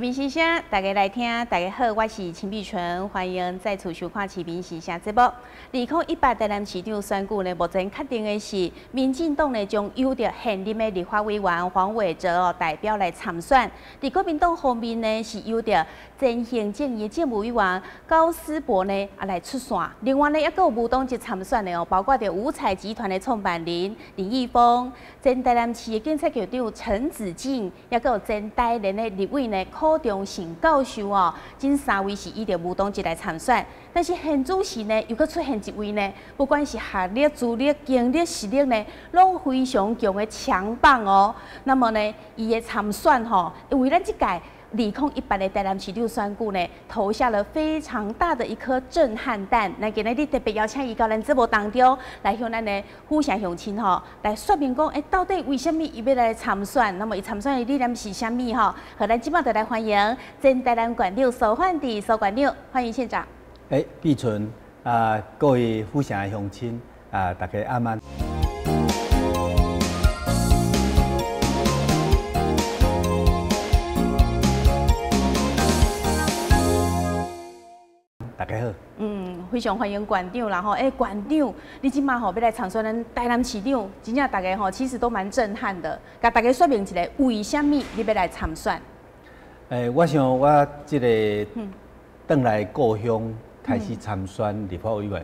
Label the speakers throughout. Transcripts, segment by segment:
Speaker 1: 民心聲，大家來聽，大家好，我是秦碧純，歡迎再次收看《市民心聲》節目。2018台南市長選舉呢，目前確定的是，民進黨呢將由著現任的立法委員黃偉哲哦代表來參選。佇國民黨方面呢，是由著前行政院政務委員高思博呢啊來出線。另外呢，猶閣有無黨籍參選的哦，包括著五彩集團的創辦人林義峰、前台南市的警察局長陳子敬，猶閣有前台聯的立委呢柯中盛教授哦，這三位是以著無黨籍來參選。但是現主時呢，又閣出現一位呢，不管是學歷、資歷、經歷、實力呢，攏非常強的強棒哦。那麼呢，伊的參選吼，為咱這屆2018的台南市長選舉呢，投下了非常大的一顆震撼彈。咱今仔日特別邀請伊到咱節目當中來向咱的府城鄉親吼來說明講，到底為啥物伊欲來參選？那麼伊參選的理念是啥物吼？好，咱這擺就來歡迎前台南縣長蘇煥智蘇縣長，歡迎縣長。
Speaker 2: 碧純啊，各位府城的鄉親啊，大家晚安。大家好。
Speaker 1: 非常歡迎縣長啦吼！縣長，你這擺吼欲來參選咱台南市長，真正大家吼其實都蠻震撼的。共大家說明一下，為啥物你欲來參選？
Speaker 2: 我想我這個轉來故鄉開始參選立法委員，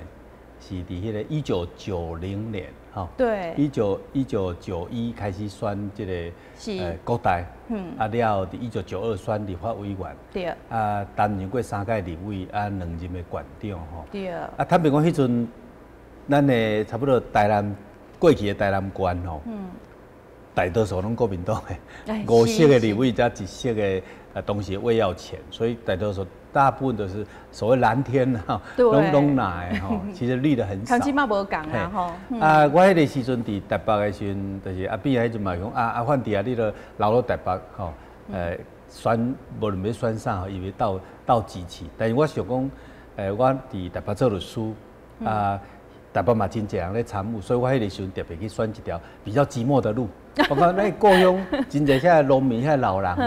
Speaker 2: 是佇彼個1990年吼。1991開始選這個國代，啊了後佇1992選立法委員。啊，擔任過三屆立委，啊兩任的縣長吼。啊，坦白講，彼陣咱的差不多台南過去的台南縣吼，大多數攏國民黨的，五席的立委才一席的，當時魏耀前，所以大多數大部分都是所謂藍天哈，攏攏藍的吼，其實綠的很少。
Speaker 1: 這擺無仝啊吼。
Speaker 2: 啊，我彼個時陣佇台北的時陣，就是阿扁彼陣嘛講，啊阿煥智啊，你著留落台北吼，選無論欲選啥吼，伊欲鬥鬥支持。但是我想講，我佇台北做律師，啊，台北嘛真濟人咧參與，所以我彼個時陣特別去選一條比較寂寞的路。我講咱故鄉真濟遐農民、遐老人吼，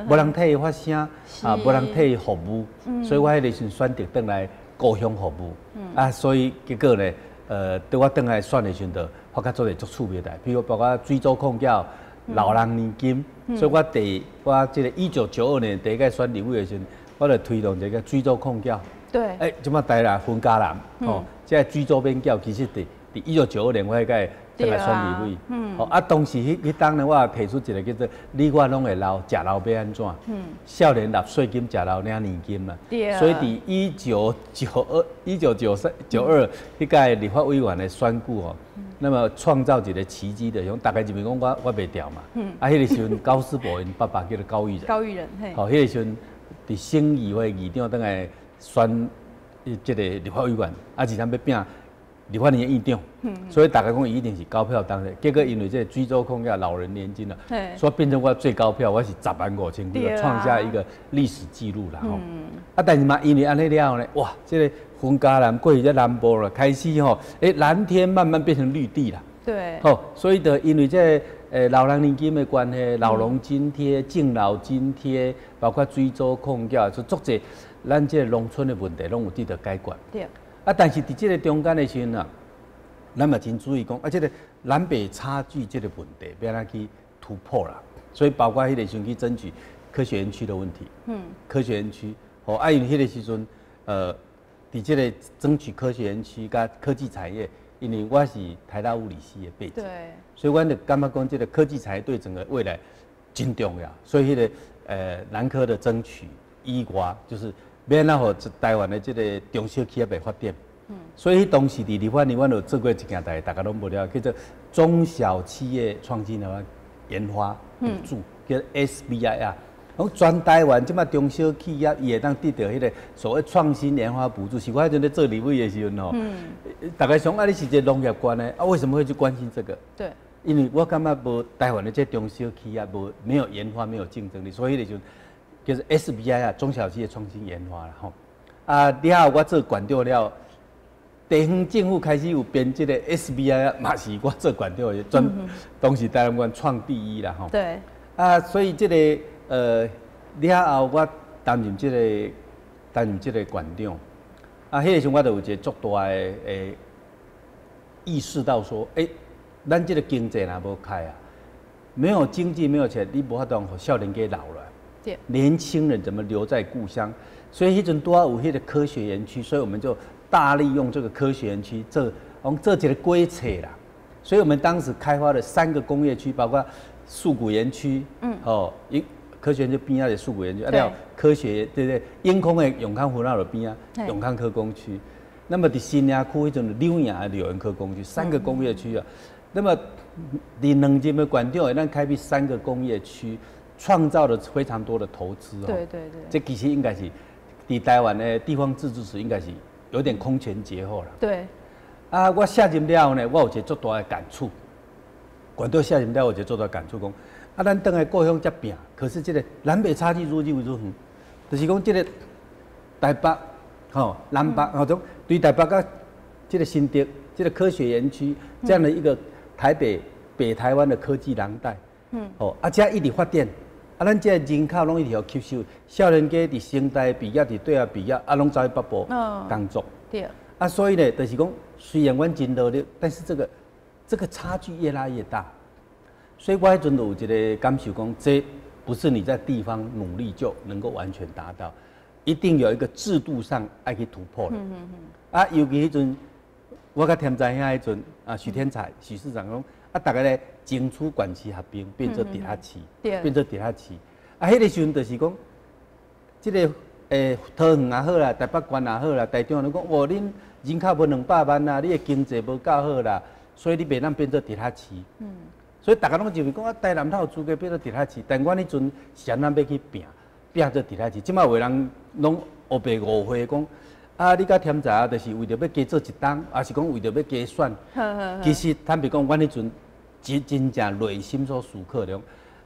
Speaker 2: 無人替伊發聲，啊，無人替伊服務，所以我彼個時陣選擇轉來故鄉服務。啊，所以結果呢，對我轉來選的時陣，就發覺做一個足趣味的代，比如包括水租控繳、老人年金，所以我這個1992年第一屆選立委的時陣，我就推動這個水租控繳。這擺台南雲嘉南，吼，這個水租免繳，其實佇1992年我彼屆轉來選立委，吼啊，當時彼當呢，我也提出一個叫做你我攏會老，食老欲按怎？少年納稅金，食老領年金嘛。所以佇1992、1993、92彼屆立法委員的選舉吼，那麼創造一個奇蹟的，像大家認為講我袂牢嘛。啊，彼個時陣高思博𪜶爸爸叫做高育仁。
Speaker 1: 高育仁，嘿。
Speaker 2: 吼，彼個時陣佇省議會議長轉來選這個立法委員，啊，而且欲拼立法院的院長，所以大家講伊一定是高票當選，結果因為這個水租控繳老人年金了，所以變成我最高票，我是10萬5千幾，創下一個歷史紀錄啦吼。啊，但是嘛，因為按呢了後呢，哇，這個雲嘉南過去這南部了，開始吼，藍天慢慢變成綠地啦。吼，所以就因為這個老人年金的關係，老農津貼、敬老津貼，包括水租控繳，就足濟咱這個農村的問題攏有得到解決。啊，但是佇這個中間的時陣啊，咱嘛真注意講，啊，這個南北差距這個問題，欲按怎去突破啦？所以包括彼個時陣去爭取科學園區的問題。科學園區，吼，啊，因為彼個時陣，佇這個爭取科學園區佮科技產業，因為我是台大物理系的背景，所以阮就感覺講這個科技產業對整個未來真重要。所以彼個南科的爭取以外，就是欲按怎予台灣的這個中小企業會發展。所以當時佇立法院，阮有做過一件代，大家攏無了，叫做中小企業創新的研發補助，叫 SBIR。講全台灣這擺中小企業，伊會當得著彼個所謂創新研發補助，是我彼陣咧做立委的時陣吼，大家想啊，你是一個農業縣的，啊，為什麼會去關心這個？因為我感覺無台灣的這中小企業無沒有研發，沒有競爭力，所以彼個時陣叫做 SBIR 中小企業創新研發啦吼。啊，了後我做縣長了，地方政府開始有編這個 SBIR，嘛是我做縣長的，專當時台南縣創第一啦吼。啊，所以這個了後，我擔任這個縣長，啊，彼個時陣我就有一個足大的意識到說，欸，咱這個經濟若無開啊，沒有經濟沒有錢，你無法度予少年家留落來。年輕人怎麼留在故鄉？所以彼陣拄仔有彼個科學園區，所以我們就大力用這個科學園區做，講做一個規策啦。所以我們當時開發了三個工業區，包括樹谷園區，哦，一科學園區邊仔的樹谷園區，啊，了科學對不對？永康的永康湖那邊啊，永康科工區。那麼佇新營區彼陣柳營的柳園科工區，三個工業區啊。那麼佇兩任的縣長，咱開闢三個工業區，創造了非常多的投資哦。這其實應該是佇台灣的地方自治史應該是有點空前絕後啦。啊，我卸任了後呢，我有一個足大的感觸。縣長卸任了後，有一個足大的感觸，講啊，咱轉來故鄉遮拚，可是這個南北差距愈來愈遠，就是講這個台北、吼南北，吼種對台北佮這個新竹、這個科學園區這樣的一個台北北台灣的科技廊帶，吼啊，遮一直發展，啊，咱這人口攏一直予吸收，少年家佇成大畢業，佇對岸畢業，啊，攏走去北部工作。啊，所以呢，就是講，雖然阮真努力，但是這個差距越拉越大。所以我彼陣就有一個感受，講這不是你在地方努力就能夠完全達到，一定有一個制度上愛去突破的。啊，尤其彼陣我佮天才兄彼陣啊，許添財許市長講啊，逐家咧爭取縣市合併，變做直轄市，變做直轄市。啊，彼個時陣就是講，這個桃園也好啦，台北縣也好啦，台中攏講，哦，恁人口無200萬啊，你的經濟無夠好啦，所以你袂當變做直轄市。所以逐家攏認為講啊，台南哪有資格變做直轄市？但阮彼陣是按怎欲去拚，拚做直轄市。這擺有人攏烏白誤會講，啊，你佮添財啊，就是為著欲加做一冬，抑是講為著欲加選。其實坦白講，阮彼陣真真正內心所思考的，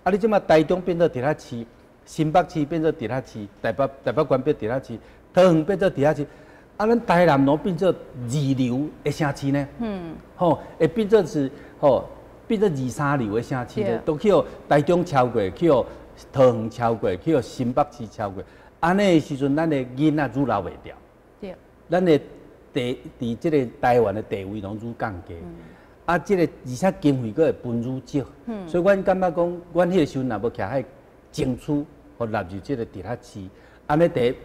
Speaker 2: 啊，你這擺台中變做直轄市，新北市變做直轄市，台北縣變直轄市，桃園變做直轄市，啊，咱台南攏變做二流的城市呢？吼，會變做是吼，變做二三流的城市呢，都去予台中超過，去予桃園超過，去予新北市超過。按呢的時陣，咱的囡仔愈留袂牢。咱的地佇這個台灣的地位攏愈降低。啊，這個而且經費閣會分愈少。所以阮感覺講，阮彼個時陣若無徛喺爭取，予納入這個直轄市，按呢第一，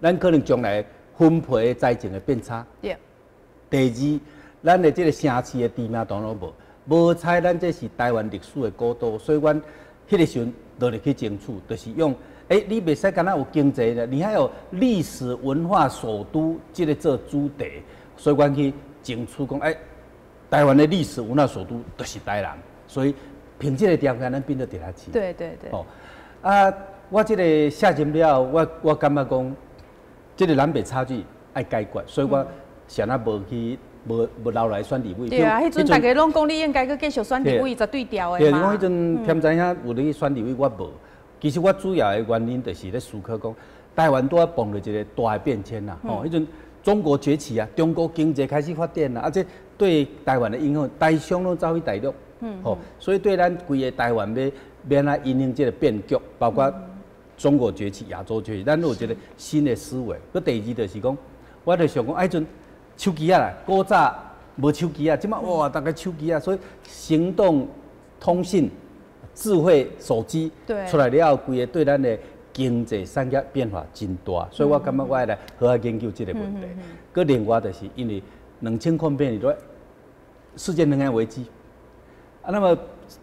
Speaker 2: 咱可能將來分配的財政會變差。第二，咱的這個城市的知名度攏無。無彩，咱這是台灣歷史的古都，所以阮彼個時陣落力去爭取，就是用，欸，你袂使干焦有經濟咧，你還有歷史文化首都這個做主題，所以阮去爭取講，欸，台灣的歷史文化首都就是台南，所以憑這個條件，咱變做直轄市。哦，啊，我這個卸任了後，我感覺講，這個南北差距愛解決，所以我啥仔無去。無無留來選立委。
Speaker 1: 對啊，彼陣逐家攏講你應該閣繼續選立委，絕對著的嘛。
Speaker 2: 對，我彼陣添財兄有咧去選立委，我無。其實我主要的原因就是咧思考講，台灣拄仔碰著一個大的變遷啦。吼，彼陣中國崛起啊，中國經濟開始發展啦，啊，這對台灣的影響，台商攏走去大陸。吼，所以對咱規個台灣欲按怎因應這個變局，包括中國崛起、亞洲崛起，咱有一個新的思維。閣第二就是講，我就想講，彼陣手機仔啦，古早無手機仔，這擺哇，逐家手機仔，所以行動通信、智慧手機出來了後，規個對咱的經濟產業變化真大，所以我感覺我愛來好好研究這個問題。閣另外就是因為2008年世界能源危機，啊，那麼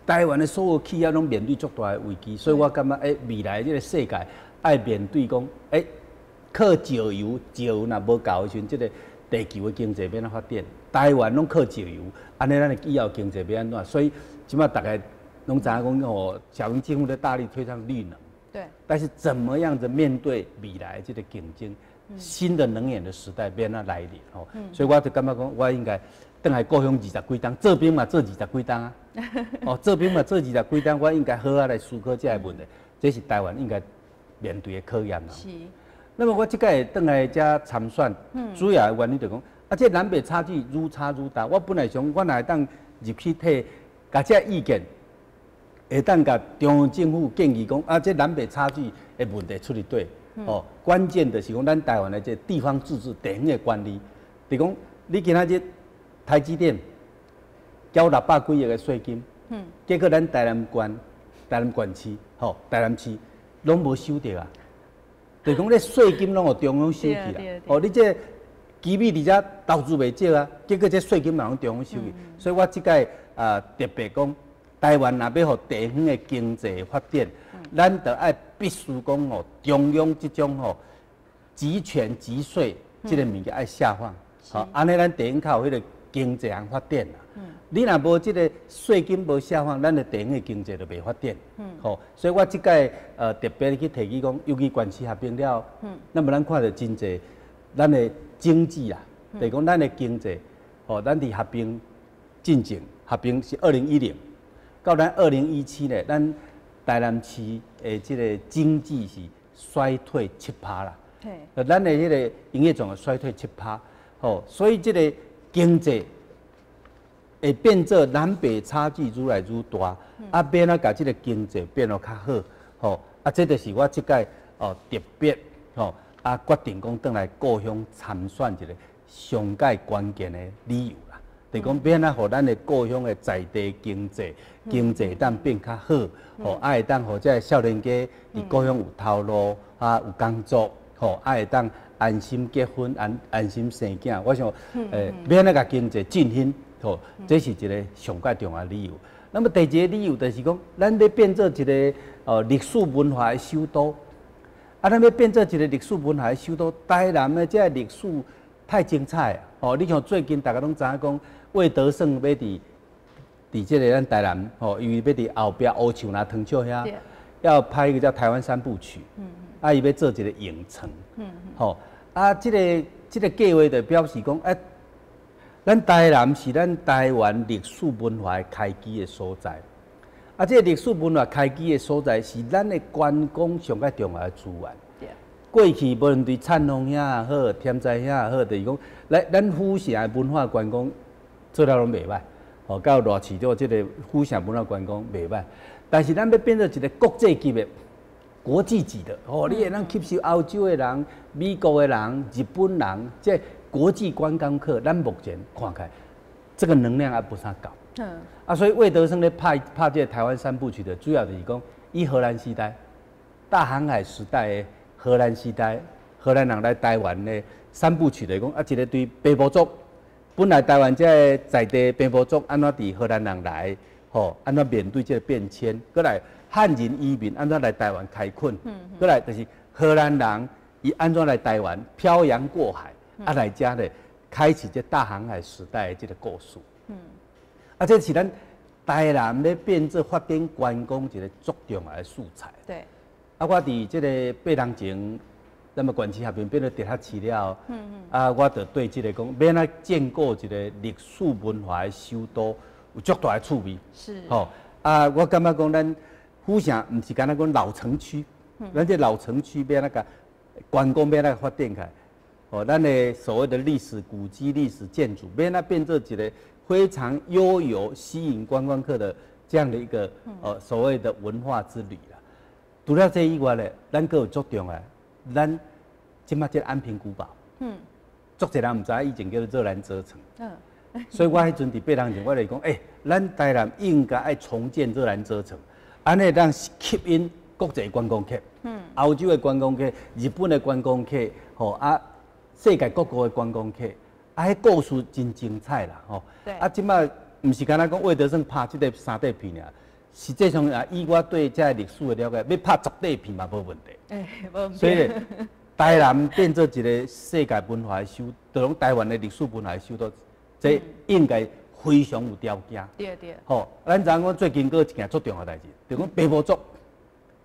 Speaker 2: 台灣的所有企業攏面對足大的危機，所以我感覺欸，未來這個世界愛面對講，欸，靠石油，石油若無夠的時陣，這個地球的經濟欲按怎發展？台灣攏靠石油，按呢咱的以後經濟欲按怎？所以這擺逐家攏知影講吼，小英政府咧大力推倡綠能。但是怎麼樣子面對未來這個競爭，新的能源的時代欲按怎來臨吼？所以我就感覺講，我應該轉來故鄉二十幾冬，做兵嘛做二十幾冬啊。哦，做兵嘛做二十幾冬，我應該好好來思考這個問題，這是台灣應該面對的考驗啦。那麼我這擺轉來遮參選，主要的原因就講，啊，這南北差距愈差愈大。我本來想，我若會當入去替，共這意見會當共中央政府建議講啊，這南北差距的問題出佇佗，哦，關鍵就是講咱台灣的這地方自治地方的管理，就講你今仔日台積電繳六百幾億的稅金，結果咱台南縣、台南縣市、吼台南市攏無收著啊，就講你稅金攏予中央收去啦，哦，你這基米佇遮投資袂少啊，結果這稅金嘛攏中央收去，所以我這擺啊特別講，台灣若欲予地方的經濟發展，咱就愛必須講吼，中央這種吼集權集稅這个物件愛下放，吼，按呢咱地方較有彼个經濟通發展啦。你若無這个稅金無下放，咱的地方的經濟就袂發展。吼，所以我這擺特別去提議講，尤其縣市合併了，那麼咱看著真濟，咱的經濟啊，就是講咱的經濟，吼，咱佇合併進前，合併是2010。到咱2017呢，咱台南市的這个經濟是衰退7趴啦。咱的彼個營業總額衰退七趴，吼，所以這个經濟會變做南北差距愈來愈大，啊，欲按怎共這个經濟變得較好，吼，啊，這就是我這擺哦特別吼啊決定講轉來故鄉參選一个上蓋關鍵的理由啦。就是講欲按怎予咱的故鄉的在地經濟，經濟會當變較好，吼，啊會當予這个少年家佇故鄉有頭路，啊有工作，吼，啊會當安心結婚，安安心生囝。我想，欲按怎共經濟振興，吼，這是一个上蓋重要的理由。那麼第二个理由就是講，咱欲變做一个歷史文化的首都，啊，咱欲變做一个歷史文化的首都，台南的這个歷史太精彩，哦，你像最近大家攏知影講，魏德聖欲佇這个咱台南，吼，伊欲佇後壁烏樹林糖廠遐，要拍一個叫《台灣三部曲》，啊，伊欲做一个影城，吼，啊，這个計劃就表示講，欸，咱台南是咱台灣歷史文化的開基的所在，啊，這个歷史文化開基的所在是咱的觀光上蓋重要的資源。過去無論對燦風遐也好，天災遐也好，就是講，來咱府城的文化觀光做了攏袂䆀，吼，到賴市長這个府城文化觀光袂䆀，但是咱欲變做一个國際級的、國際級的，吼，你會當吸收歐洲的人、美國的人、日本人，這國際觀光客，咱目前看起來，這个能量還不啥夠。啊，所以魏德聖咧拍拍這个台灣三部曲的，主要就是講，以荷蘭時代、大航海時代的荷蘭時代，荷蘭人來台灣的三部曲來講，啊，一个對平埔族，本來台灣這个在地平埔族按怎佇荷蘭人來，吼，按怎面對這个變遷，閣來漢人移民按怎來台灣開墾，閣來就是荷蘭人伊按怎來台灣漂洋過海，啊來遮咧開啟這大航海時代的這个故事。啊，這是咱台南咧變做發展觀光一个足重要的素材。啊，我佇這个8年前，咱們縣市合併變做直轄市了後，啊，我就對這个講，欲按怎建構一個歷史文化的首都，有足大的趣味。吼，啊，我感覺講咱府城毋是干焦講老城區，咱這老城區欲按怎共觀光欲按怎發展起來，吼，咱的所謂的歷史古蹟、歷史建築，欲按怎變做一個非常悠遊、吸引觀光客的這樣的一個所謂的文化之旅啦。除了這以外咧，咱閣有足重要，咱這馬這個安平古堡，足濟人毋知影以前叫做熱蘭遮城，所以我彼陣佇8年前，我就講，欸，咱台南應該愛重建熱蘭遮城，按呢會當吸引國際觀光客，歐洲的觀光客、日本的觀光客，吼啊，世界各國的觀光客，啊，彼故事真精彩啦，吼。啊，這馬毋是干焦講魏德聖拍這个三塊片爾。實際上啊，以我對這个歷史的了解，欲拍十塊片嘛無問題。
Speaker 1: 欸，無問題。
Speaker 2: 所以台南變做一个世界文化的首，就講台灣的歷史文化的首都，這應該非常有條件。吼，咱知影講最近閣有一件足重要的代誌，就講平埔族。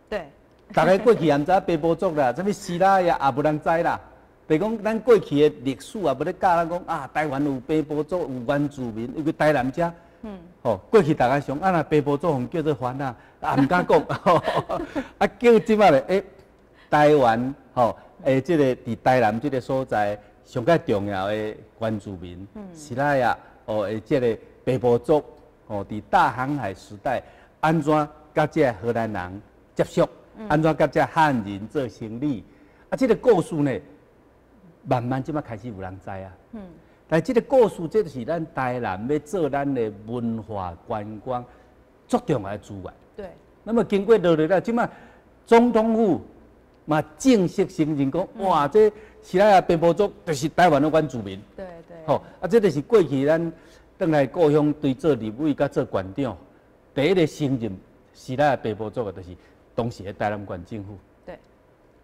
Speaker 2: 逐家過去也毋知影平埔族啦，啥物西拉雅也無人知啦。就講咱過去的歷史也無咧教咱講啊，台灣有平埔族，有原住民，尤其台南遮。吼，過去逐家想啊，若平埔族予叫做番仔，也毋敢講。啊，叫這馬咧，欸，台灣吼，欸，這个佇台南這个所在上蓋重要的原住民，西拉雅，哦，欸，這个平埔族，吼，佇大航海時代按怎佮這个荷蘭人接觸，按怎佮這漢人做生理，啊，這个故事呢，慢慢這擺開始有人知啊。但這个故事，這就是咱台南欲做咱的文化觀光足重要的資源。那麼經過落來了，這擺總統府嘛正式承認講，哇，這西拉雅平埔族就是台灣的原住民。吼，啊，這就是過去咱轉來故鄉對做立委佮做縣長，第一个承認西拉雅平埔族的，就是當時的台南縣政府。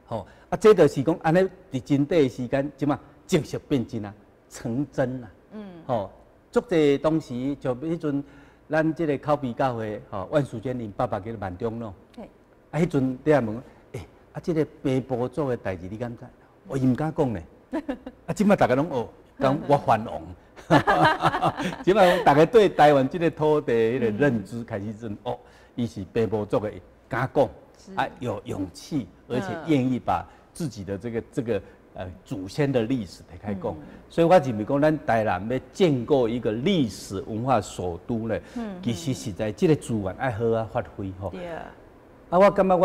Speaker 2: 吼，啊，這就是講按呢佇真短的時間，這擺正式變真啊，成真啦。吼，足濟當時就彼陣，咱這个口碑教會吼，萬淑娟𪜶爸爸叫做萬長老。啊，彼陣佇遐問，欸，啊，這个平埔族的代誌你敢知？哦，伊毋敢講呢。啊，這擺逐家攏哦，講我番王。這擺逐家對台灣這个土地彼个認知開始陣，哦，伊是平埔族的，敢講，啊，有勇氣，而且願意把自己的這個祖先的歷史提開講。所以我認為講，咱台南欲建構一個歷史文化首都咧，其實實在這個資源愛好好發揮吼。啊，我感覺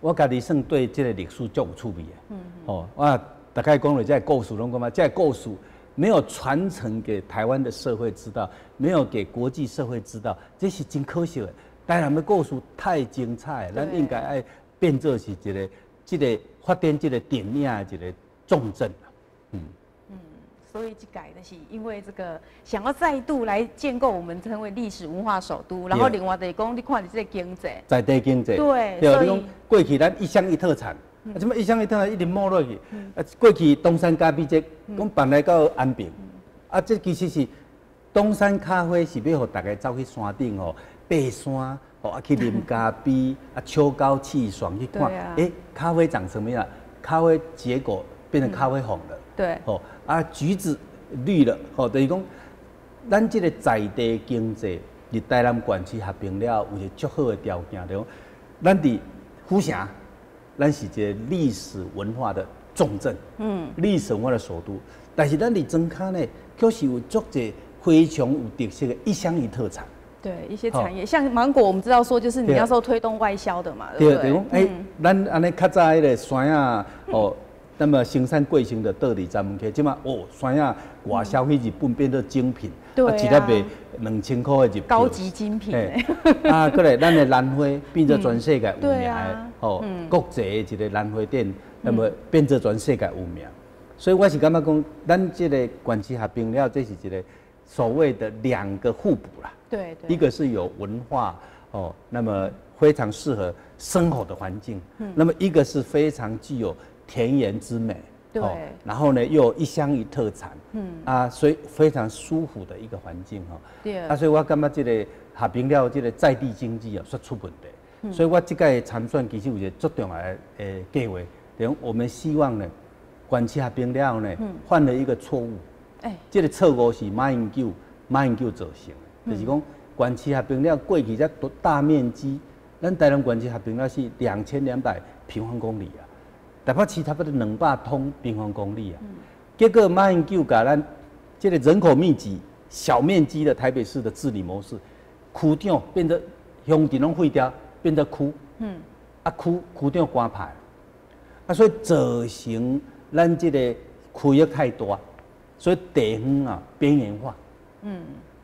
Speaker 2: 我家己算對這個歷史足有趣味的。吼，我大概講了這個故事攏感覺，這個故事沒有傳承給台灣的社會知道，沒有給國際社會知道，這是真可惜的。台南的故事太精彩，咱應該愛變做是一個這個發展這個電影的一個重鎮。
Speaker 1: 所以這改的是因為這個想要再度來建構我們成為歷史文化首都，然後另外就是講，你看你這個經濟，
Speaker 2: 在地經濟，對，你講過去咱一鄉一特產，啊，這擺一鄉一特產一直沒落去，啊，過去東山咖啡節，講辦來到安平，啊，這其實是東山咖啡是欲予大家走去山頂吼，爬山，吼啊去啉咖啡，啊秋高氣爽去看，欸，咖啡長什麼樣？咖啡結果變成咖啡紅了。吼啊，橘子綠了，吼，就是講，咱這個在地經濟，佇台南縣市合併了，有一個足好的條件，就講，咱佇府城，咱是一個歷史文化的重鎮，歷史文化的首都，但是咱佇莊跤呢，卻是有足濟非常有特色的一鄉一特產。
Speaker 1: 對，一些產業，像芒果，我們知道說就是你那時候推動外銷的嘛，對不對？
Speaker 2: 對，講，欸，咱按呢較早彼个山仔，哦。那麼生產過程就倒佇閘門溪，這擺哦，山仔外銷去日本變做精品，啊，一粒賣2000塊的日
Speaker 1: 高級精品。
Speaker 2: 啊，閣來咱的蘭花變做全世界有名的，吼，國際的一個蘭花展，那麼變做全世界有名。所以我是感覺講，咱這个縣市合併了，這是一個所謂的兩個互補啦。一個是有文化哦，那麼非常適合生活的環境。那麼一個是非常具有田園之美，然後呢，又有一鄉一特產，啊，所以非常舒服的一個環境吼。啊，所以我感覺這个合併了，這个在地經濟啊，煞出問題。所以我這屆參選其實有一個足重要的計劃，等我們希望呢，縣市合併了呢，犯了一個錯誤。這个錯誤是馬英九造成的，就是講縣市合併了，過去這大面積，咱台南縣市合併了是2200平方公里啊。台北市差不多200通平方公里啊，結果馬英九共咱這个人口密集、小面積的台北市的治理模式，區長變得鄉鎮攏廢掉，變得區，啊區區長官派，啊所以造成咱這個區域太大，所以地方啊邊緣化，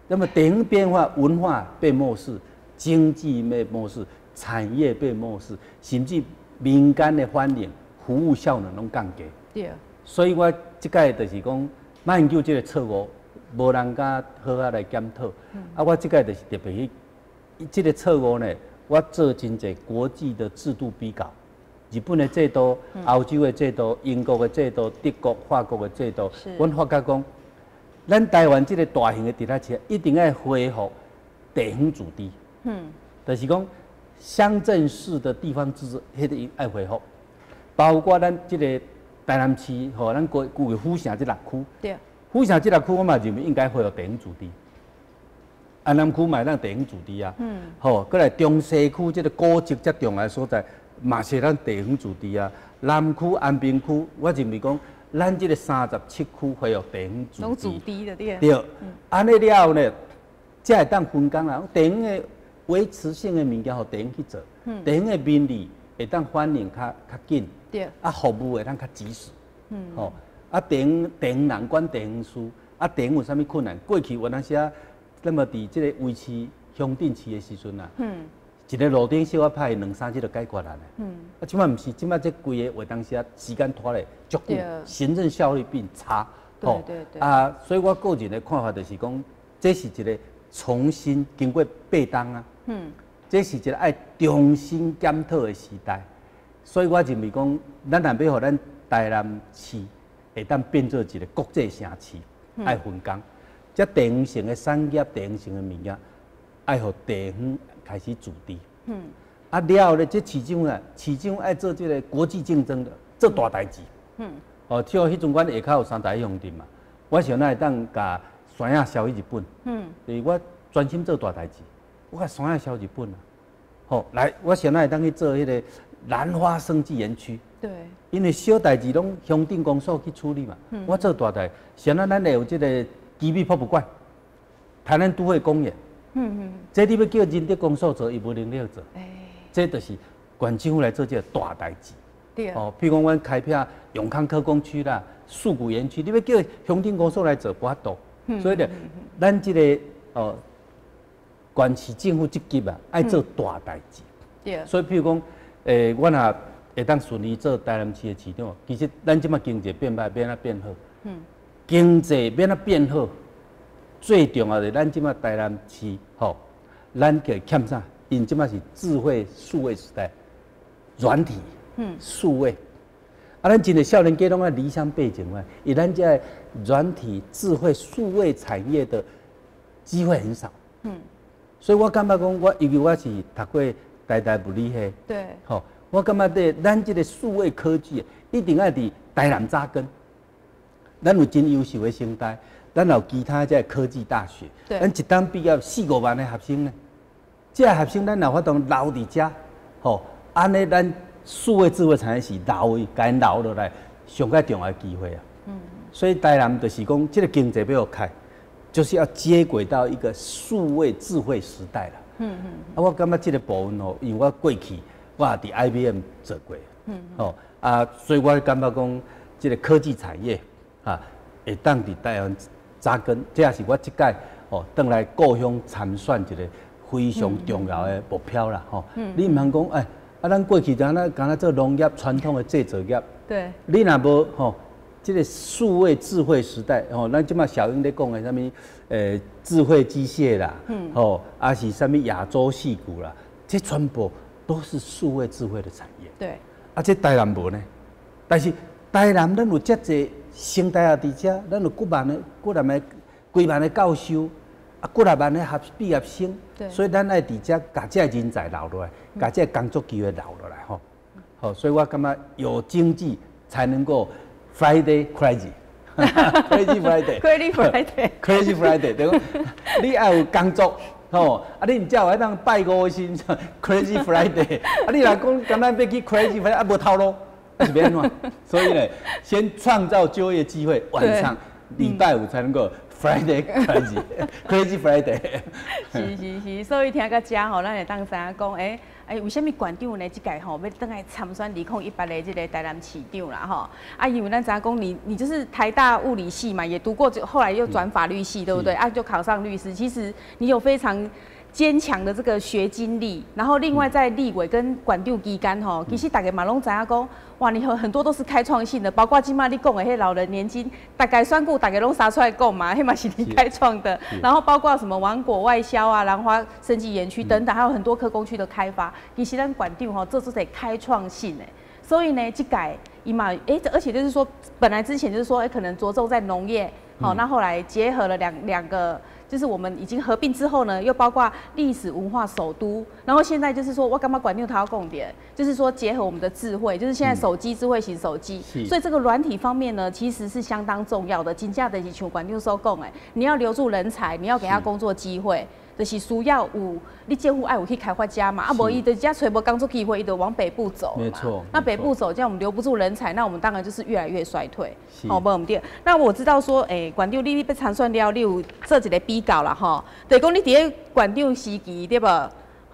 Speaker 2: 那麼地方邊緣化，文化被漠視，經濟被漠視，產業被漠視，甚至民間的反應。服務效能攏降低，所以我這擺就是講，馬英九這个錯誤，無人敢好好來檢討。啊，我這擺就是特別去，這个錯誤呢，我做真濟國際的制度比較，日本的制度、歐洲的制度、英國的制度、德國、法國的制度，阮發覺講，咱台灣這个大型的直轄市一定愛恢復地方自治，就是講鄉鎮市的地方自治，彼個愛恢復。包括咱這個台南市，吼，咱過舊的府城這六區，府城這六區，我嘛認為應該恢復地方自治。安南區嘛會當地方自治啊，吼，閣來中西區這个古蹟遮重要的所在，嘛是咱地方自治啊。南區、安平區，我認為講，咱這个37區恢復地方自治。
Speaker 1: 攏自治的對。
Speaker 2: 對，按呢了後呢，才會當分工啦。地方的維持性的物件，予地方去做，地方的民意會當反應較較緊，啊，服務會當較及時，吼，啊，地方人管地方事，啊，地方有啥物困難，過去有當時啊，那麼佇這個維持鄉鎮市的時陣啊，一个路燈小可歹，兩三日就解決啦。啊，這擺毋是，這擺這規个有當時啊，時間拖咧足久，行政效率變差。啊，所以我個人的看法就是講，這是一個重新經過八冬啊，這是一個愛重新檢討的時代。所以我認為講，咱若欲予咱台南市會當變做一個國際城市，愛分工，這地方性的產業、地方性的物件，愛予地方開始自治。啊了後咧，這市長啊，市長愛做這個國際競爭的，做大代誌。哦，像彼陣阮下跤有三大鄉鎮嘛，我想咱會當共山仔銷去日本。就是我專心做大代誌，我共山仔銷日本啊。好，來，我想咱會當去做彼个蘭花生技園區。因為小代誌攏鄉鎮公所去處理嘛。我做大代，想咱咱會有這个基米博物館、台南都會公園。這你欲叫仁德公所做，伊無能力做。這就是縣政府來做這个大代誌。哦，譬如講，阮開闢永康科工區啦、樹谷園區，你欲叫鄉鎮公所來做，無法度。所以咧，咱這个哦，縣市政府這級啊，愛做大代誌。所以，譬如講，阮若會當順利做台南市的市長，其實咱這擺經濟變歹，欲按怎變好？經濟欲按怎變好，最重要的，咱這擺台南市吼，咱叫欠啥？因這擺是智慧數位時代，軟體，數位。啊，咱真濟少年家攏愛離鄉背井嘛，以咱這軟體、智慧、數位產業的機會很少。所以我感覺講，我因為我是讀過台大物理系，吼，我感覺對咱這个數位科技一定愛佇台南扎根。咱有真優秀的成大，咱有其他這个科技大學，咱一冬畢業四五萬个學生呢。這个學生咱若有法度留佇遮，吼，按呢咱數位智慧產業是留伊，共𪜶留落來，上蓋重要的機會啊。所以台南就是講，這个經濟欲開，就是要接軌到一個數位智慧時代啦。啊，我感覺這个部分吼，因為我過去我也佇 IBM 做過，吼啊，所以我感覺講，這个科技產業啊，會當佇台灣扎根，這也是我這屆吼轉來故鄉參選一个非常重要的目標啦，吼。你毋通講，哎，啊，咱過去就按呢敢若做農業傳統的製造業，你若無吼，這个數位智慧時代，吼，咱這擺小英咧講的啥物，智慧機械啦，吼，抑是啥物亞洲矽谷啦，這全部都是數位智慧的產業。啊，這台南無呢，但是台南咱有遮濟成大也佇遮，咱有幾萬个、幾萬个、幾萬个教授，啊，幾若萬个學畢業生，所以咱愛佇遮共這个人才留落來，共這个工作機會留落來，吼。好，所以我感覺有經濟才能夠 Friday crazy，crazy Friday。
Speaker 1: Crazy Friday。
Speaker 2: Crazy Friday，對講，你愛有工作，吼，啊，你毋才有彼當拜五的時陣 Crazy Friday，啊，你若講敢若欲去 Crazy Friday，啊，無頭路，啊是欲按怎？所以呢，先創造就業機會，晚上禮拜五才能夠 Friday crazy，Crazy Friday。
Speaker 1: 是是是，所以聽到遮吼，咱會當知影講，欸，欸，為啥物縣長呢？這屆吼欲轉來參選2018的這个台南市長啦，吼。啊，因為咱知影講，你就是台大物理系嘛，也讀過，後來又轉法律系，對不對？啊，就考上律師。其實你有非常堅強的這個學經歷，然後另外在立委跟縣長期間吼，其實大家嘛攏知影講，哇，你很多都是開創性的，包括這擺你講的彼老人年金，大概選舉大家攏殺出來講嘛，彼嘛是你開創的。然後包括什麼芒果外銷啊、蘭花生技園區等等，還有很多科工區的開發，其實咱縣長吼做出這開創性的，所以呢，這屆伊嘛，欸，而且就是說，本來之前就是說，欸，可能着重在農業，好，那後來結合了兩個。就是我們已經合併之後呢，又包括歷史文化首都，然後現在就是說我感覺縣長他要講點，就是說結合我們的智慧，就是現在手機智慧型手機，所以這個軟體方面呢，其實是相當重要的。真正就是像縣長所講的，你要留住人才，你要給他工作機會，就是需要有你政府愛有去開發遮嘛，啊無伊佇遮揣無工作機會，伊就往北部走。
Speaker 2: 沒錯。
Speaker 1: 那北部走，這樣我們留不住人才，那我們當然就是越來越衰退。好，無毋對。那我知道說，欸，縣長你欲參選了，你有做一個比較啦，吼，就是講你佇咧縣長時期，對無？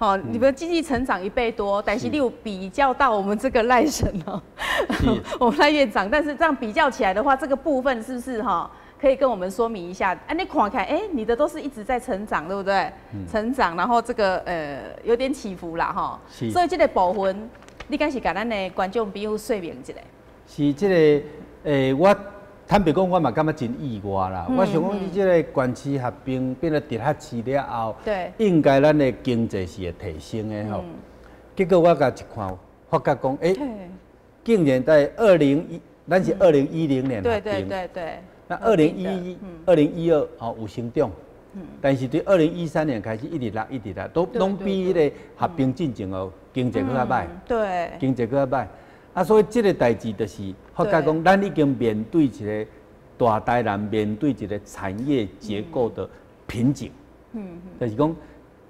Speaker 1: 吼，你們經濟成長一倍多，但是你有比較到我們這個賴神哦，我們賴院長，但是這樣比較起來的話，這個部分是不是哈？可以跟我們說明一下？啊，你看看，哎，你的都是一直在成長，對不對？成長，然後這個有點起伏啦，哈。所以這個部分，你敢是共咱的觀眾朋友說明一下？
Speaker 2: 是這個，我坦白講，我嘛感覺真意外啦。我想講，你這個縣市合併變做直轄市了後，應該咱的經濟是會提升的吼。結果我共一看，發覺講，欸，竟然在二零一，咱是2010年合併。那2011、2012哦有成長，但是對2013年開始一直落，一直落，都攏比彼個合併進前哦經濟閣較䆀。經濟閣較䆀。啊，所以這個代誌就是發覺講，咱已經面對一個大台南面對一個產業結構的瓶頸。就是講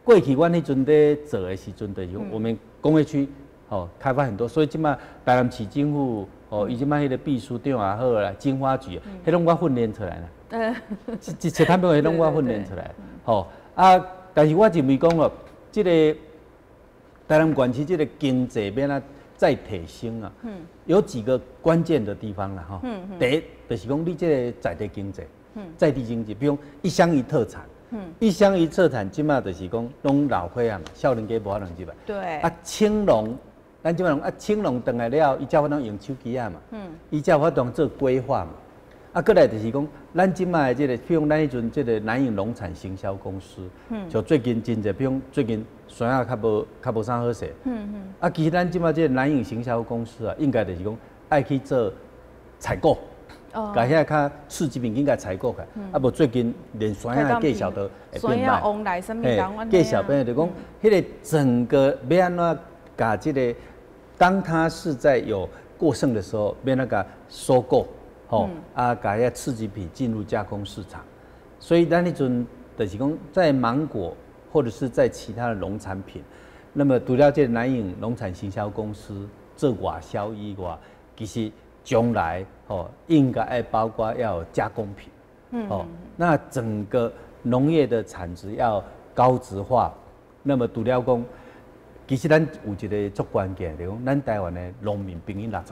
Speaker 2: 過去阮彼陣咧做的時陣，就是講我們工業區哦開發很多，所以這馬台南市政府哦，伊這馬彼個秘書長也好啦，經發局，彼攏我訓練出來啦。這坦白講，彼攏我訓練出來。吼啊，但是我認為講哦，這個台南縣市這個經濟欲按怎再提升啊，有幾個關鍵的地方啦，吼。第一，就是講你這個在地經濟，在地經濟，比如講一鄉一特產，一鄉一特產，這馬就是講攏老歲仔嘛，少年家無法度入來。啊，青農，咱這馬啊，青農轉來了後，伊才有法度用手機仔嘛，伊才有法度做規劃嘛。啊，閣來就是講，咱這馬的這個，比如講咱彼陣這個南穎農產行銷公司，就最近真濟，比如講最近山仔較無啥好勢。啊，其實咱這馬這個南穎行銷公司啊，應該就是講愛去做採購，共遐較次級品應該採購起來。啊，無最近連山仔的價數都會變歹。價數變就講，彼個整個欲按怎共這個，當它是在有過剩的時候，欲按怎共收購。吼，啊，共遐次級品進入加工市場，所以咱彼陣就是講，在芒果或者是在其他的農產品，那麼除了這個南穎農產行銷公司做外銷以外，其實將來吼應該愛包括要有加工品，哦，那整個農業的產值要高值化，那麼除了講，其實咱有一個足關鍵，就是講咱台灣的農民平均65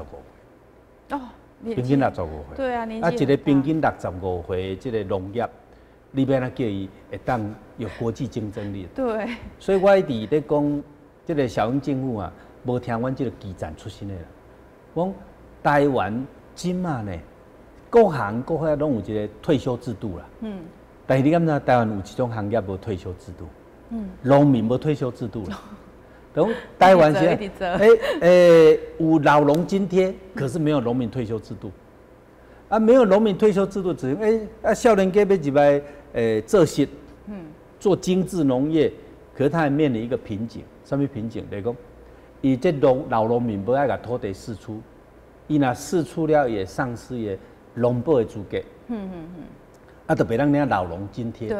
Speaker 2: 歲。平均六十五歲。啊，一個平均六十五歲，這個農業，你欲按怎叫伊會當有國際競爭力？所以我一直咧講，這個小英政府啊，無聽阮這個基層出身的人，講台灣這馬呢，各行各業攏有一個退休制度啦。但是你敢知台灣有一種行業無退休制度？農民無退休制度啦。講台灣是有老農津貼，可是沒有農民退休制度。啊，沒有農民退休制度，只啊，少年家欲入來做事，做精緻農業，可是他還面臨一個瓶頸，啥物瓶頸？就是講，伊這老農民無愛共土地釋出，伊若釋出了，會喪失伊農保的資格。啊，就袂當領老農津貼。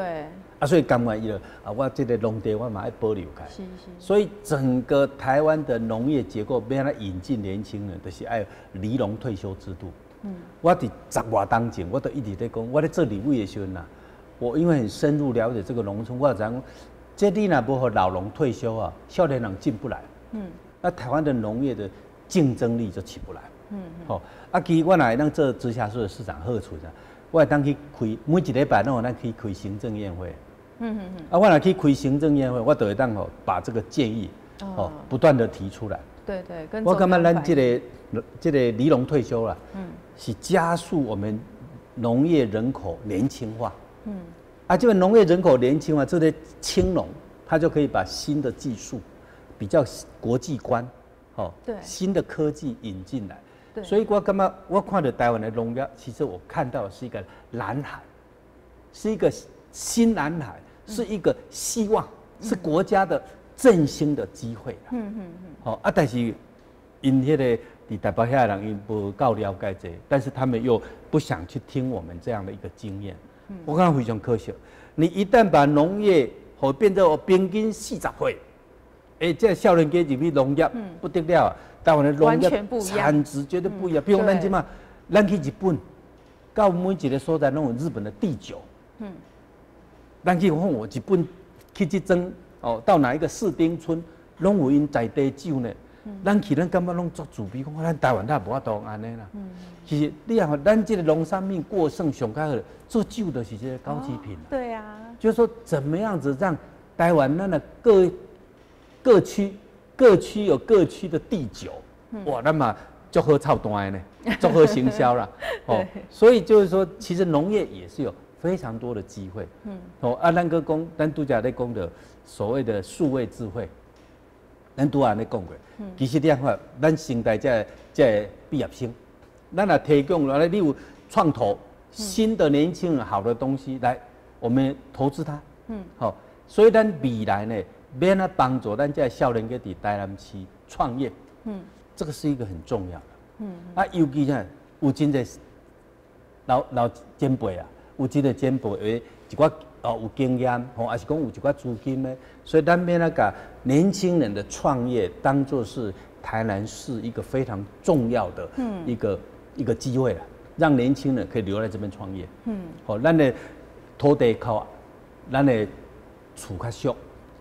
Speaker 2: 啊，所以甘願伊就啊，我這個農地我嘛愛保留起來。所以整個台灣的農業結構，欲按怎引進年輕人，就是愛離農退休制度。我佇十外冬前，我都一直咧講，我咧做立委的時陣啊，我因為很深入了解這個農村，我就知影講，這你若無予老農退休啊，少年人進不來。那台灣的農業的競爭力就起不來。好，啊，其實我若會當做直轄市的市長好處啥？我會當去開每一禮拜攏有咱去開行政院會。啊，我若去開行政院會，我就會當吼把這個建議哦不斷的提出來。
Speaker 1: 跟
Speaker 2: 我感覺咱這個離農退休啦，是加速我們農業人口年輕化。啊，這個農業人口年輕化，這個青農他就可以把新的技術、比較國際觀，哦，新的科技引進來。所以我感覺我看到台灣的農業，其實我看到的是一個藍海，是一個新藍海，是一個希望，是國家的振興的機會。好啊，但是𪜶彼個佇台北遐的人，𪜶無夠了解這個，但是他們又不想去聽我們這樣的一個經驗。我感覺非常可惜。你一旦把農業予變做平均40歲，欸，這少年家入去農業不得了啊！台灣的農業產值絕對不一樣。比如咱這馬，咱去日本，到每一個所在攏有日本的地酒。咱去看我日本去這種哦，到哪一個市町村，攏有𪜶在地酒呢。咱去咱感覺攏足自卑，講咱台灣哪無法度按呢啦。其實你看，咱這個農產品過剩上較好，做酒就是這個高級品。就是說，怎麼樣子讓台灣咱的各區有各區的地酒，哇，那麼足好操蛋的呢，足好行銷啦。哦，所以就是說，其實農業也是有非常多的機會。哦，啊，咱閣講，咱拄才咧講的所謂的數位智慧，咱拄仔按呢講過。其實你看，咱成大這個畢業生，咱若提供來，你有創投新的年輕人好的東西來，我們投資他。好，所以咱未來呢，欲按怎幫助咱這少年家佇台南市創業。這個是一個很重要的。啊，尤其啥，有真濟老老前輩啊，有這個前輩的一寡哦有經驗，吼，還是講有一寡資金的，所以咱欲按怎共年輕人的創業當做是台南市一個非常重要的一個機會了，讓年輕人可以留在這邊創業。好，咱的土地較，咱的厝較俗，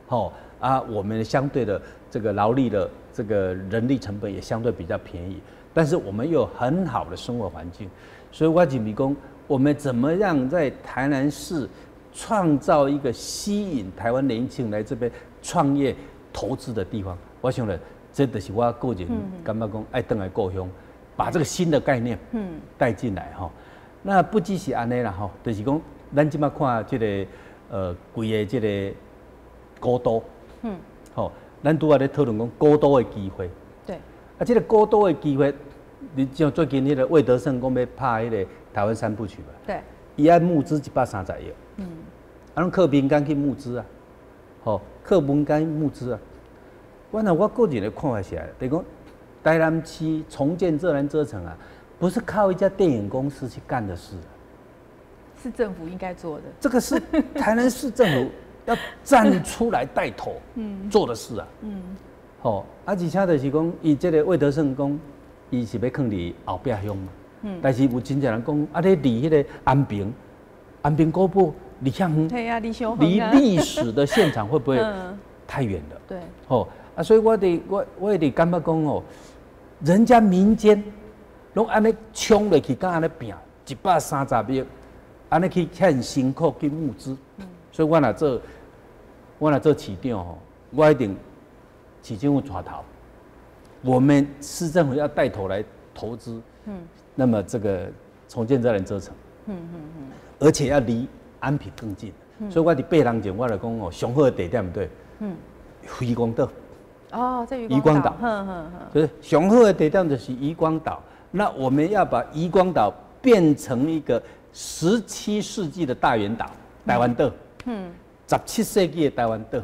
Speaker 2: 吼啊，我們相對的這個勞力的這個人力成本也相對比較便宜，但是我們又有很好的生活環境，所以我認為講，我們怎麼樣在台南市創造一個吸引台灣年輕人來這邊創業投資的地方？我想咧，這就是我個人感覺講愛轉來故鄉，把這個新的概念帶進來吼。那不只是按呢啦吼，就是講咱這馬看這個規個這個古都，吼，咱拄仔咧討論講古都的機會。啊，這個古都的機會，你像最近彼個魏德聖講欲拍彼個台灣三部曲嘛？伊愛募資130億。啊，攏靠民間去募資啊，吼，靠民間募資啊。我若我個人的看法是，就是講台南市重建浙南遮城啊，不是靠一家電影公司去幹的事，
Speaker 3: 是政府應該做的。
Speaker 2: 這個是台南市政府要站出來帶頭做的事啊。吼，啊，而且就是講，伊這個魏德聖講，伊是欲囥佇後壁鄉嘛。但是有真濟人講，啊，你離彼個安平，安平古堡離遐遠，離歷史的現場會不會太遠了？吼，啊，所以我佇感覺講哦，人家民間攏按呢衝落去，佮按呢拚130億，按呢去遐辛苦去募資。所以我若做市長吼，我一定市政府帶頭，我們市政府要帶頭來投資。那麼這個重建浙南遮城，而且要離安平更近。所以我佇8年前我就講哦，上好的地點對，漁光島。
Speaker 3: 哦，在漁光島，
Speaker 2: 就是上好的地點就是漁光島。那我們要把漁光島變成一個17世紀的大圓島，台灣島。17世紀的台灣島。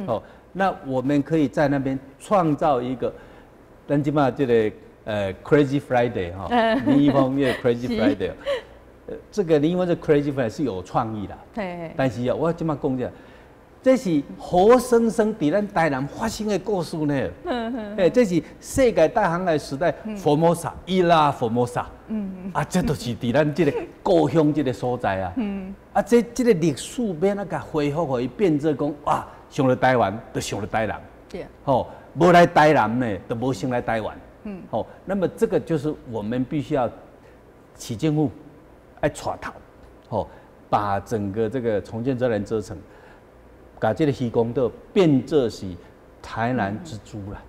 Speaker 2: 哦，那我們可以在那邊創造一個，咱這馬這個Crazy Friday 哈，林一峰那個 Crazy Friday，這個林一峰這 Crazy Friday 是有創意的。但是啊，我這馬講這，這是活生生佇咱台南發生的故事呢。哎，這是世界大航海時代，佛摩薩伊拉佛摩薩。啊，這都是佇咱這個故鄉這個所在啊。啊，這個歷史欲按怎共恢復，予伊變做講哇，想著台灣，就想著台南。吼，無來台南呢，就無先來台灣。好，那麼這個就是我們必須要市政府愛帶頭，吼，把整個這個重建浙南遮城，共這個漁光島變做是台南之珠啦。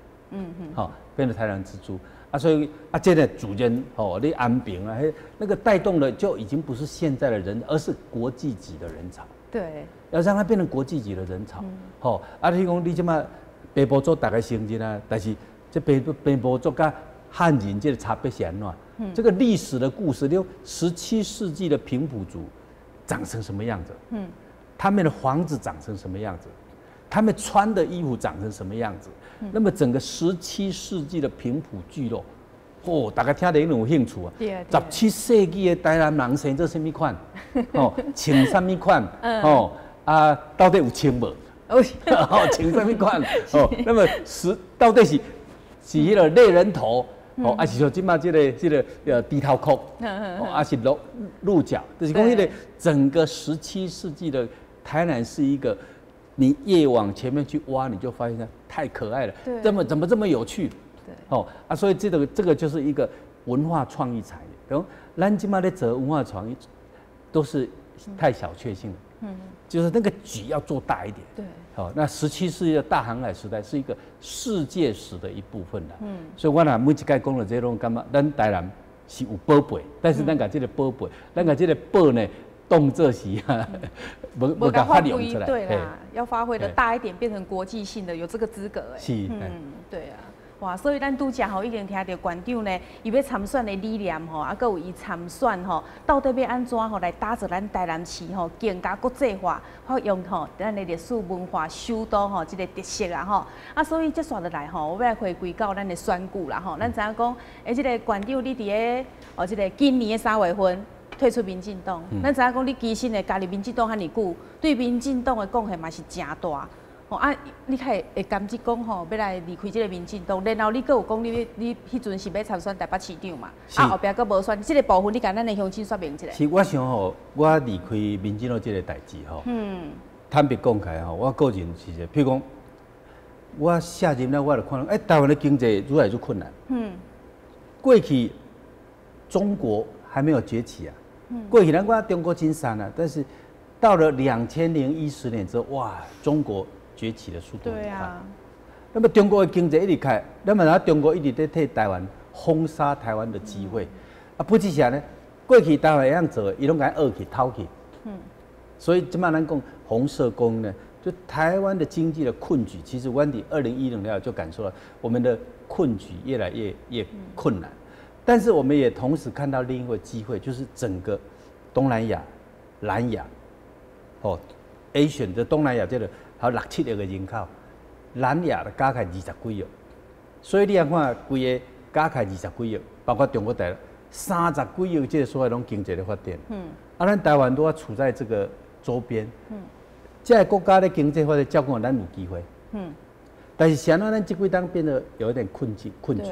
Speaker 2: 好，變成台南之珠啊，所以啊，這個主人哦，你安平啊，那個帶動的就已經不是現在的人，而是國際級的人潮。要讓它變成國際級的人潮。吼，啊，你講你這馬平埔族逐家承認啊，但是這平埔族佮漢人這個差別是按怎？這個歷史的故事，你17世紀的平埔族長成什麼樣子？他們的房子長成什麼樣子？他們穿的衣服長成什麼樣子？那麼整個17世紀的平埔聚落，哦，大家聽著一定有興趣啊。17世紀的台南人生做啥物款？哦，穿啥物款？哦，啊，到底有穿無？哦，穿啥物款？哦，那麼是到底是彼個獵人頭，哦，還是說這馬這個低頭殼？哦，還是鹿鹿角？就是講彼個整個17世紀的台南是一個你越往前面去挖，你就發現太可愛了，怎麼這麼有趣？哦啊，所以這個就是一個文化創意產業。講咱這馬咧做文化創意，都是太小確幸了。就是那個局要做大一點。好，那17世紀的大航海時代是一個世界史的一部分啦。所以我若每一擺講著這攏感覺咱台南是有寶貝，但是咱共這個寶貝，咱共這個寶呢，當做是無無共發揚出來。
Speaker 3: 對啦，要發揮的大一點，變成國際性的，有這個資格哎。
Speaker 2: 是。
Speaker 1: 對啊。哇，所以咱拄才吼已經聽著縣長呢，伊欲參選的理念吼，啊，閣有伊參選吼，到底欲按怎吼來打造咱台南市吼更加國際化，發揚吼咱的歷史文化首都吼這個特色啊吼。啊，所以接紲落來吼，我欲來回歸到咱的選舉啦吼。咱知影講，欸，這個縣長你佇咧哦，這個今年的3月份退出民進黨，咱知影講你其實呢加入民進黨遐爾久，對民進黨的貢獻嘛是誠大。吼啊！你較會甘之講吼，欲來離開這個民進黨，然後你閣有講你彼陣是欲參選台北市長嘛？啊，後壁閣無選，這個部分你共咱的鄉親說明一下。
Speaker 2: 是，我想吼，我離開民進黨這個代誌吼，坦白講起來吼，我個人是，譬如講，我卸任了，我就看到，欸，台灣的經濟愈來愈困難。過去中國還沒有崛起啊。過去咱講中國真散啊，但是到了2010年之後，哇，中國崛起的速度很快。那麼中國的經濟一直開，那麼然後中國一直在替台灣封殺台灣的機會。啊，不只是呢，過去台灣會曉做，伊攏共挖去偷去。所以這馬咱講紅色供應呢，就台灣的經濟的困局，其實阮佇2010年就感受到我們的困局越來越困難。但是我們也同時看到另一個機會，就是整個東南亞、南亞，哦，Asian 的東南亞這個。還有六七億个人口，南亞的加起來20幾億，所以你按看規个加起來20幾億，包括中國大陸30幾億，這個所謂攏經濟的發展。啊，咱台灣都處在這個周邊。這個國家的經濟發展，照講咱有機會。但是現在咱這幾冬變得有一點困境，困局。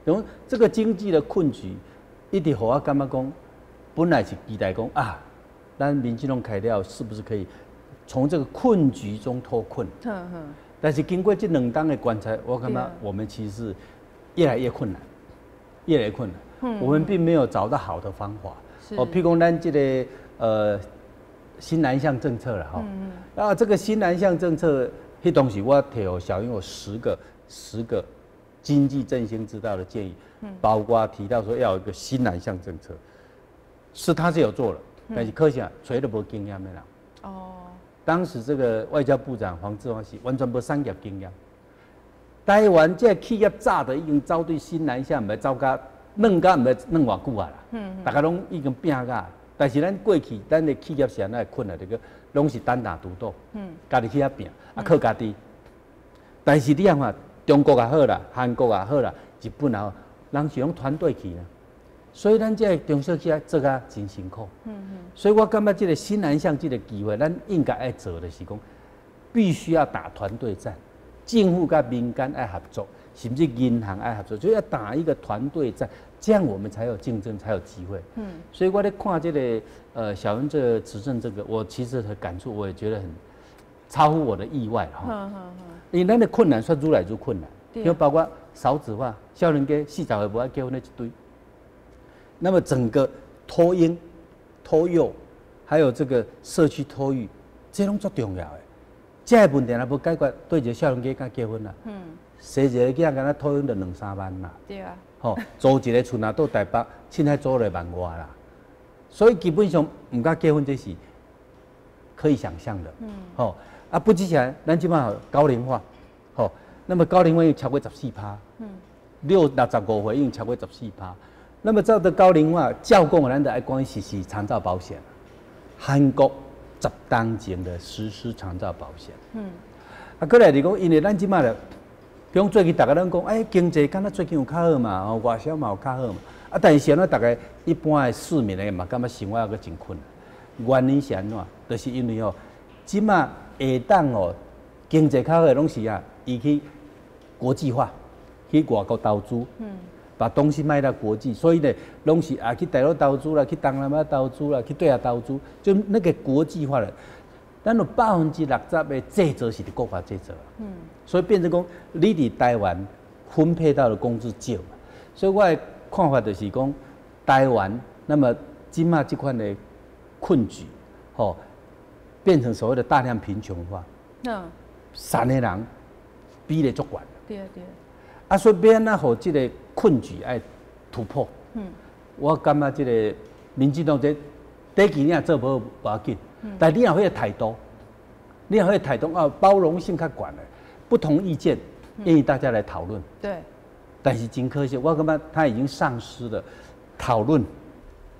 Speaker 2: 因為這個經濟的困局，一直予我感覺講，本來是期待講啊，咱民進黨開了，是不是可以從這個困局中脫困？但是經過這兩冬的觀察，我感覺我們其實是越來越困難，越來越困難。我們並沒有找到好的方法。哦，譬如講咱這個新南向政策了哈。那這個新南向政策，彼當時我提予小英有十個經濟振興之道的建議，包括提到說要有一個新南向政策，是他是有做了，但是可惜啊，揣著無經驗的人。當時這個外交部長黃志芳是完全無產業經驗。台灣這個企業早就已經走對新南向，毋知走甲軟甲毋知軟偌久啊啦。大家攏已經拼甲，但是咱過去咱的企業是按怎困難？這個攏是單打獨鬥，家己去遐拼，啊靠家己。但是你看，中國也好啦，韓國也好啦，日本也好，人是用團隊去啦。所以咱這個中小企業做甲真辛苦。所以我感覺這個新南向這個機會，咱應該愛做的是講，必須要打團隊戰，政府佮民間愛合作，甚至銀行愛合作，就要打一個團隊戰，這樣我們才有競爭，才有機會。所以我咧看這個小英這個執政這個，我其實很感觸，我也覺得很超乎我的意外哈。因為咱的困難算愈來愈困難，因為包括少子化，少年家40歲無愛結婚的一堆。那麼整個托嬰、托幼，還有這個社區托育，這攏足重要的。這個問題若無解決，對一個少年家敢結婚啦？生一個囝，敢若托嬰就兩三萬啦。吼，租一個厝若佇台北，凊彩租了萬外啦。所以基本上毋敢結婚，這是可以想象的。吼，啊，不之前咱這馬高齡化，吼，那麼高齡化已經超過14趴。65歲已經超過十四趴。那麼這個高齡化，照講咱就愛講實施長照保險。韓國10冬前的實施長照保險。啊，過來就講，因為咱這馬咧，比如最近大家攏講，欸，經濟敢若最近有較好嘛，哦，外銷嘛有較好嘛。啊，但是現在大家一般的市民呢，嘛感覺生活猶閣真困難。原因是按怎？就是因為吼，這馬會當哦，經濟較好的攏是啊，伊去國際化，去外國投資。把東西賣到國際，所以呢，攏是啊去大陸投資啦，去東南亞投資啦，去對岸投資，就那個國際化的。咱有60%的製造是佇國外製造。所以變成講，你佇台灣分配到的工資少嘛。所以我的看法就是講，台灣那麼這馬這款的困局，吼，變成所謂的大量貧窮化。散的人比例足懸。
Speaker 3: 對對。
Speaker 2: 啊，所以欲按怎予這个困局愛突破？我感覺這个民進黨這短期你若做無無要緊，但你若有彼个態度，你若彼个態度啊，包容性較懸的，不同意見願意大家來討論。但是真可惜，我感覺他已經喪失了討論、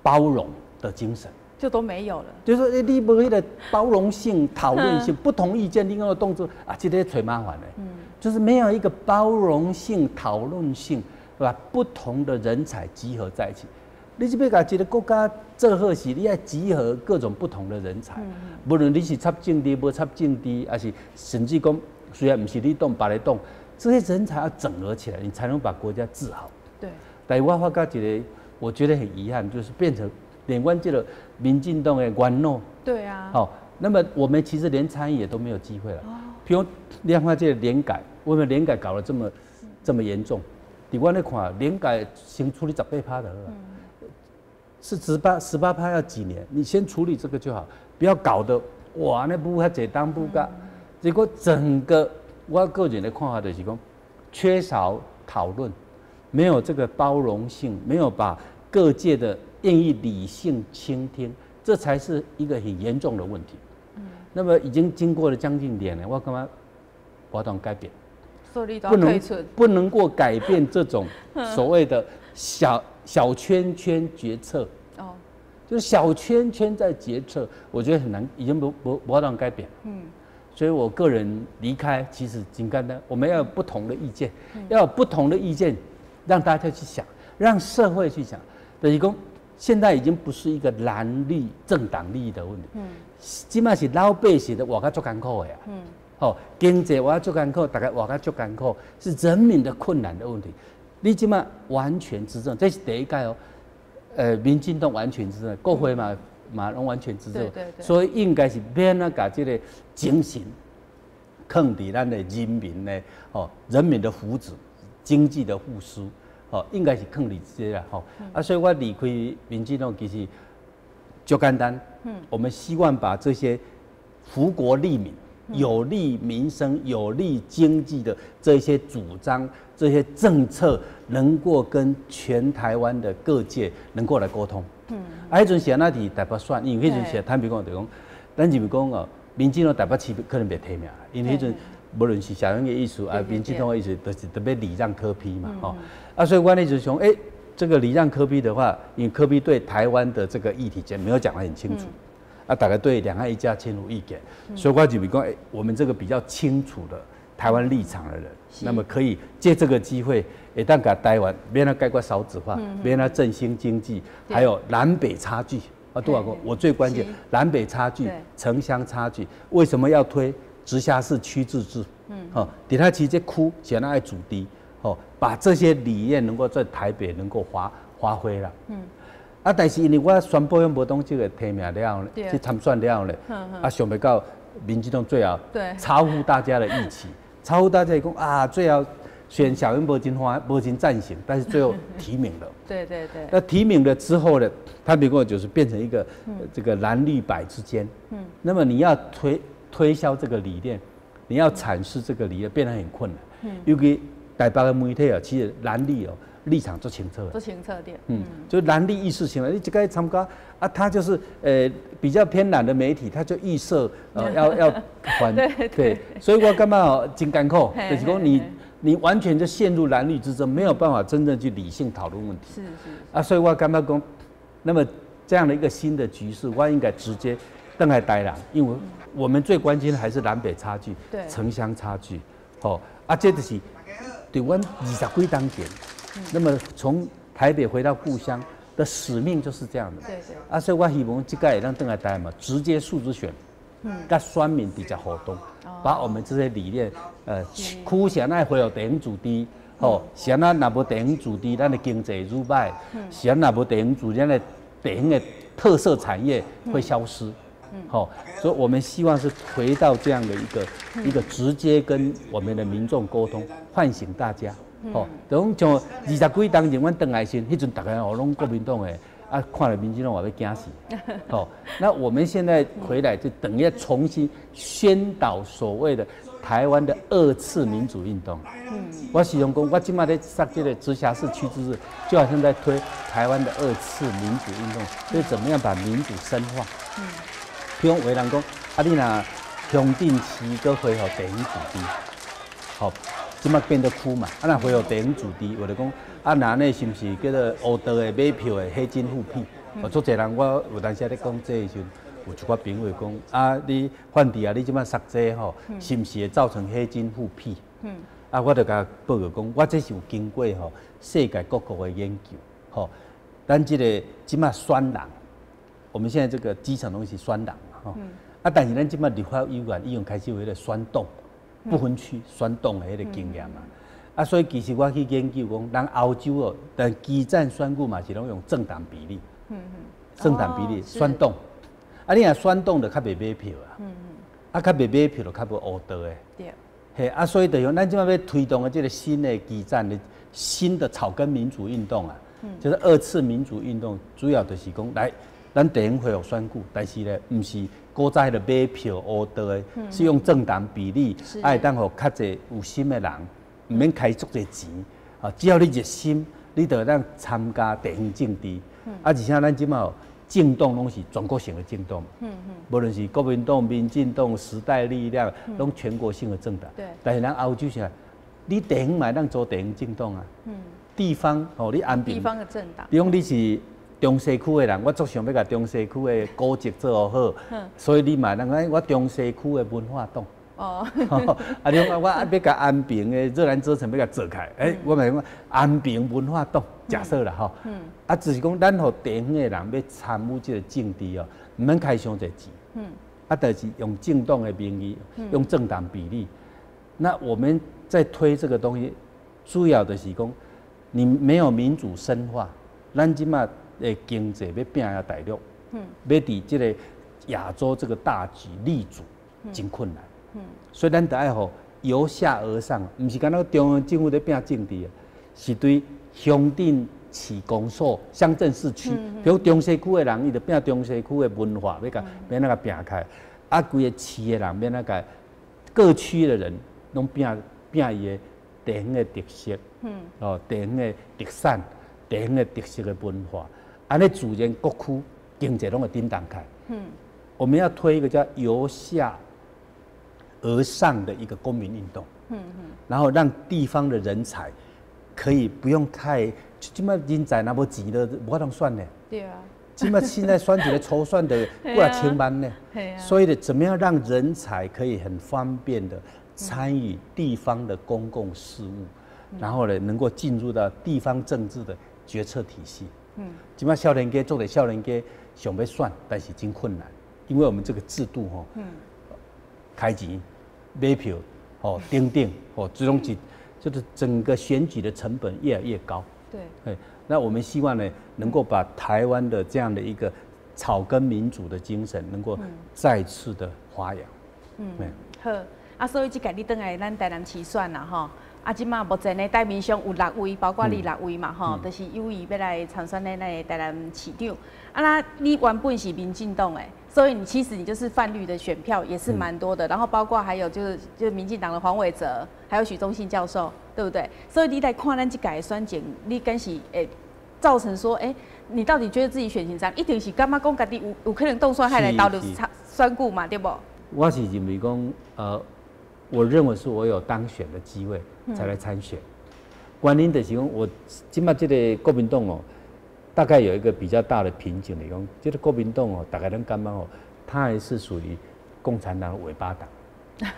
Speaker 2: 包容的精神，
Speaker 3: 就都沒有了。
Speaker 2: 就是說，你無彼个包容性、討論性，不同意見，你講動作啊，這個揣麻煩的。就是沒有一個包容性、討論性，對吧？不同的人才集合在一起。你這欲共一个國家做好事，你愛集合各種不同的人才。無論你是插政治、無插政治，還是甚至講雖然毋是你黨，別个黨，這些人才要整合起來，你才能把國家治好。但是我發覺一個，我覺得很遺憾，就是變成連阮這个民進黨的元老。好，那麼我們其實連參與也都沒有機會了。譬如你看這个年改，為什麼年改搞得這麼嚴重？佇阮咧看，年改先處理18趴就好了。是18趴要幾年？你先處理這個就好，不要搞得哇，那補較濟當補甲，結果整個我個人的看法就是講，缺少討論，沒有這個包容性，沒有把各界的願意理性傾聽，這才是一個很嚴重的問題。那麼已經經過了將近2年，我感覺無法改變，不能夠改變這種所謂的小小圈圈決策，就是小圈圈在決策，我覺得很難，已經無法改變。所以我個人離開其實真簡單，我們要有不同的意見，要有不同的意見，讓大家去想，讓社會去想。等於講，現在已經不是一個藍綠政黨利益的問題，這馬是老百姓的活甲足艱苦的啊。好，經濟活足艱苦，大家活甲足艱苦，是人民的困難的問題。你這馬完全執政，這是第一屆哦。民進黨完全執政，國會嘛嘛攏完全執政，所以應該是欲按怎共這个精神，囥佇咱的人民的哦，人民的福祉、經濟的復甦，哦，應該是囥佇這个啦，吼。啊，所以我離開民進黨其實就簡單，我們希望把這些福國利民、有利民生、有利經濟的這些主張、這些政策，能夠跟全台灣的各界能夠來溝通。啊，彼陣是按怎佇台北選，因為彼陣是坦白講就講，咱認為講哦，民進黨台北市可能袂提名，因為彼陣無論是小英的意思啊，民進黨的意思，就是特別禮讓柯 P 嘛，吼。啊，所以我那陣想，欸，這個禮讓柯 P 的話，因為柯 P 對台灣的這個議題沒有講得很清楚。啊，大家對兩岸一家親有意見，所以我就講，欸，我們這個比較清楚的台灣立場的人，那麼可以借這個機會，會當共台灣，欲按怎解決少子化，欲按怎振興經濟，還有南北差距啊，多少個？我最關鍵南北差距、城鄉差距，為什麼要推直轄市區自治？好，佇遐市這區是按怎愛自治，吼，把這些理念能夠在台北能夠發揮啦。啊！但是因為我宣布無黨這个提名了後，去參選了後咧，啊，想袂到民進黨最後超乎大家的預期，超乎大家講啊，最後選小英無真歡，無真贊成，但是最後提名了。那提名了之後呢，他結果就是變成一個這個藍綠白之間。那麼你要推銷這個理念，你要闡釋這個理念，變得很困難。尤其台北的媒體啊，其實藍綠哦，立場足清楚，
Speaker 3: 足清楚的。
Speaker 2: 嗯，就藍綠意識形態，你這個參加啊，他就是比較偏藍的媒體，他就預設要反對，所以我感覺哦真艱苦，就是講你完全就陷入藍綠之爭，沒有辦法真正去理性討論問題。啊，所以我感覺講，那麼這樣的一個新的局勢，我應該直接轉來台南，因為我們最關心的還是南北差距、城鄉差距，吼，啊，這就是對阮20幾冬前。那麼從台北回到故鄉的使命就是這樣的。啊，所以我希望這屆會當轉來台灣嘛，直接數字選，佮選民直接互動，把我們這些理念，區是按怎恢復地方自治，吼，是按怎若無地方自治，咱的經濟愈歹，是按怎若無地方自治，咱的地方的特色產業會消失。好，所以我們希望是回到這樣的一個直接跟我們的民眾溝通，喚醒大家。吼，就講像二十幾冬前阮轉來時，彼陣逐家哦攏國民黨的，啊，看著民進黨嘛欲驚死。吼，那我們現在回來就等於重新宣導所謂的台灣的二次民主運動。我時常講，我這馬咧設這個直轄市區自治，就好像在推台灣的二次民主運動，就是怎麼樣把民主深化。譬如講，有人講，啊，你若鄉鎮市閣恢復地方自治，吼，這馬變做區嘛，啊，若恢復地方自治，有就講，啊，若按呢是毋是叫做烏道的買票的黑金復辟？哦，足濟人我有當時咧講這個時陣，有一寡朋友講，啊，你范迪啊，你這馬殺這吼，是毋是會造成黑金復辟？啊，我就共報告講，我這是有經過吼世界各國的研究，吼，咱這個這馬選人，我們現在這個基層東西選人嘛，吼，啊，但是咱這馬立法委員已經開始有彼個選黨，不分區選黨的彼個經驗嘛，啊，所以其實我去研究講，咱歐洲哦，但基層選舉嘛是攏用政黨比例，政黨比例選黨，啊，你若選黨就較袂買票啊，啊，較袂買票就較無烏道的。嘿，啊，所以就是講，咱這馬欲推動的這個新的基層的新的草根民主運動啊，就是二次民主運動，主要就是講來，咱地方恢復選舉，但是咧，毋是古早彼個買票烏道的，是用政黨比例，啊，會當予較濟有心的人，毋免開足濟錢，啊，只要你熱心，你就會當參加地方政治，啊，而且咱這馬政黨攏是全國性的政黨，無論是國民黨、民進黨、時代力量，攏全國性的政黨。但是咱歐洲是，你地方嘛會當組地方政黨啊。地方吼，你安平。
Speaker 3: 地方的政黨。
Speaker 2: 比如講你是中西區的人，我足想欲共中西區的古蹟做好，所以你嘛會當講我中西區的文化黨。啊，你講我啊欲共安平的熱蘭遮城欲共做起來，欸，我嘛講安平文化黨，假設啦吼。啊，只是講咱予地方的人欲參與這個政治哦，毋免開傷濟錢。啊，就是用政黨的名義，用政黨比例。那我們在推這個東西，主要就是講，你沒有民主深化，咱這馬的經濟欲拚予大陸，欲佇這個亞洲這個大局立足，真困難。所以咱得愛予由下而上，毋是干焦中央政府咧拚政治，是對鄉鎮市公所、鄉鎮市區，比如中西區的人，伊就拚中西區的文化，欲共欲按怎共拚開，啊，規個市的人欲按怎共各區的人攏拚拚伊的地方的特色，哦，地方的特產、地方的特色的文化，按呢自然各區經濟攏會振動開。我們要推一個叫由下而上的一個公民運動，然後讓地方的人才可以不用太，這馬人才若無錢就無法度選呢。這馬現在選一個初選的幾若千萬呢。所以呢，怎麼樣讓人才可以很方便的參與地方的公共事務，然後呢，能夠進入到地方政治的決策體系。這馬少年家做的少年家想欲選，但是真困難，因為我們這個制度吼，開錢、買票、吼等等，吼這種是就是整個選舉的成本越來越高。那我們希望呢，能夠把台灣的這樣的一個草根民主的精神，能夠再次的發揚。
Speaker 1: 好，啊，所以這屆你轉來咱台南市選啦，吼。啊，這馬目前的台面上有六位，包括你六位嘛，吼，就是有意欲來參選的咱的台南市長。啊，那你原本是民進黨的，所以你其實你就是泛綠的選票也是蠻多的。然後包括還有就是民進黨的黃偉哲，還有許忠信教授，對不對？所以你來看咱這屆的選情，你敢是會造成說，欸，你到底覺得自己選情怎樣？一定是感覺講家己有可能當選還來投入選舉嘛，對無？
Speaker 2: 我是認為講，我認為是我有當選的機會才來參選。原因就是講，我這馬這個國民黨哦，大概有一個比較大的瓶頸的講，這個國民黨哦，大家攏感覺哦，它還是屬於共產黨的尾巴黨。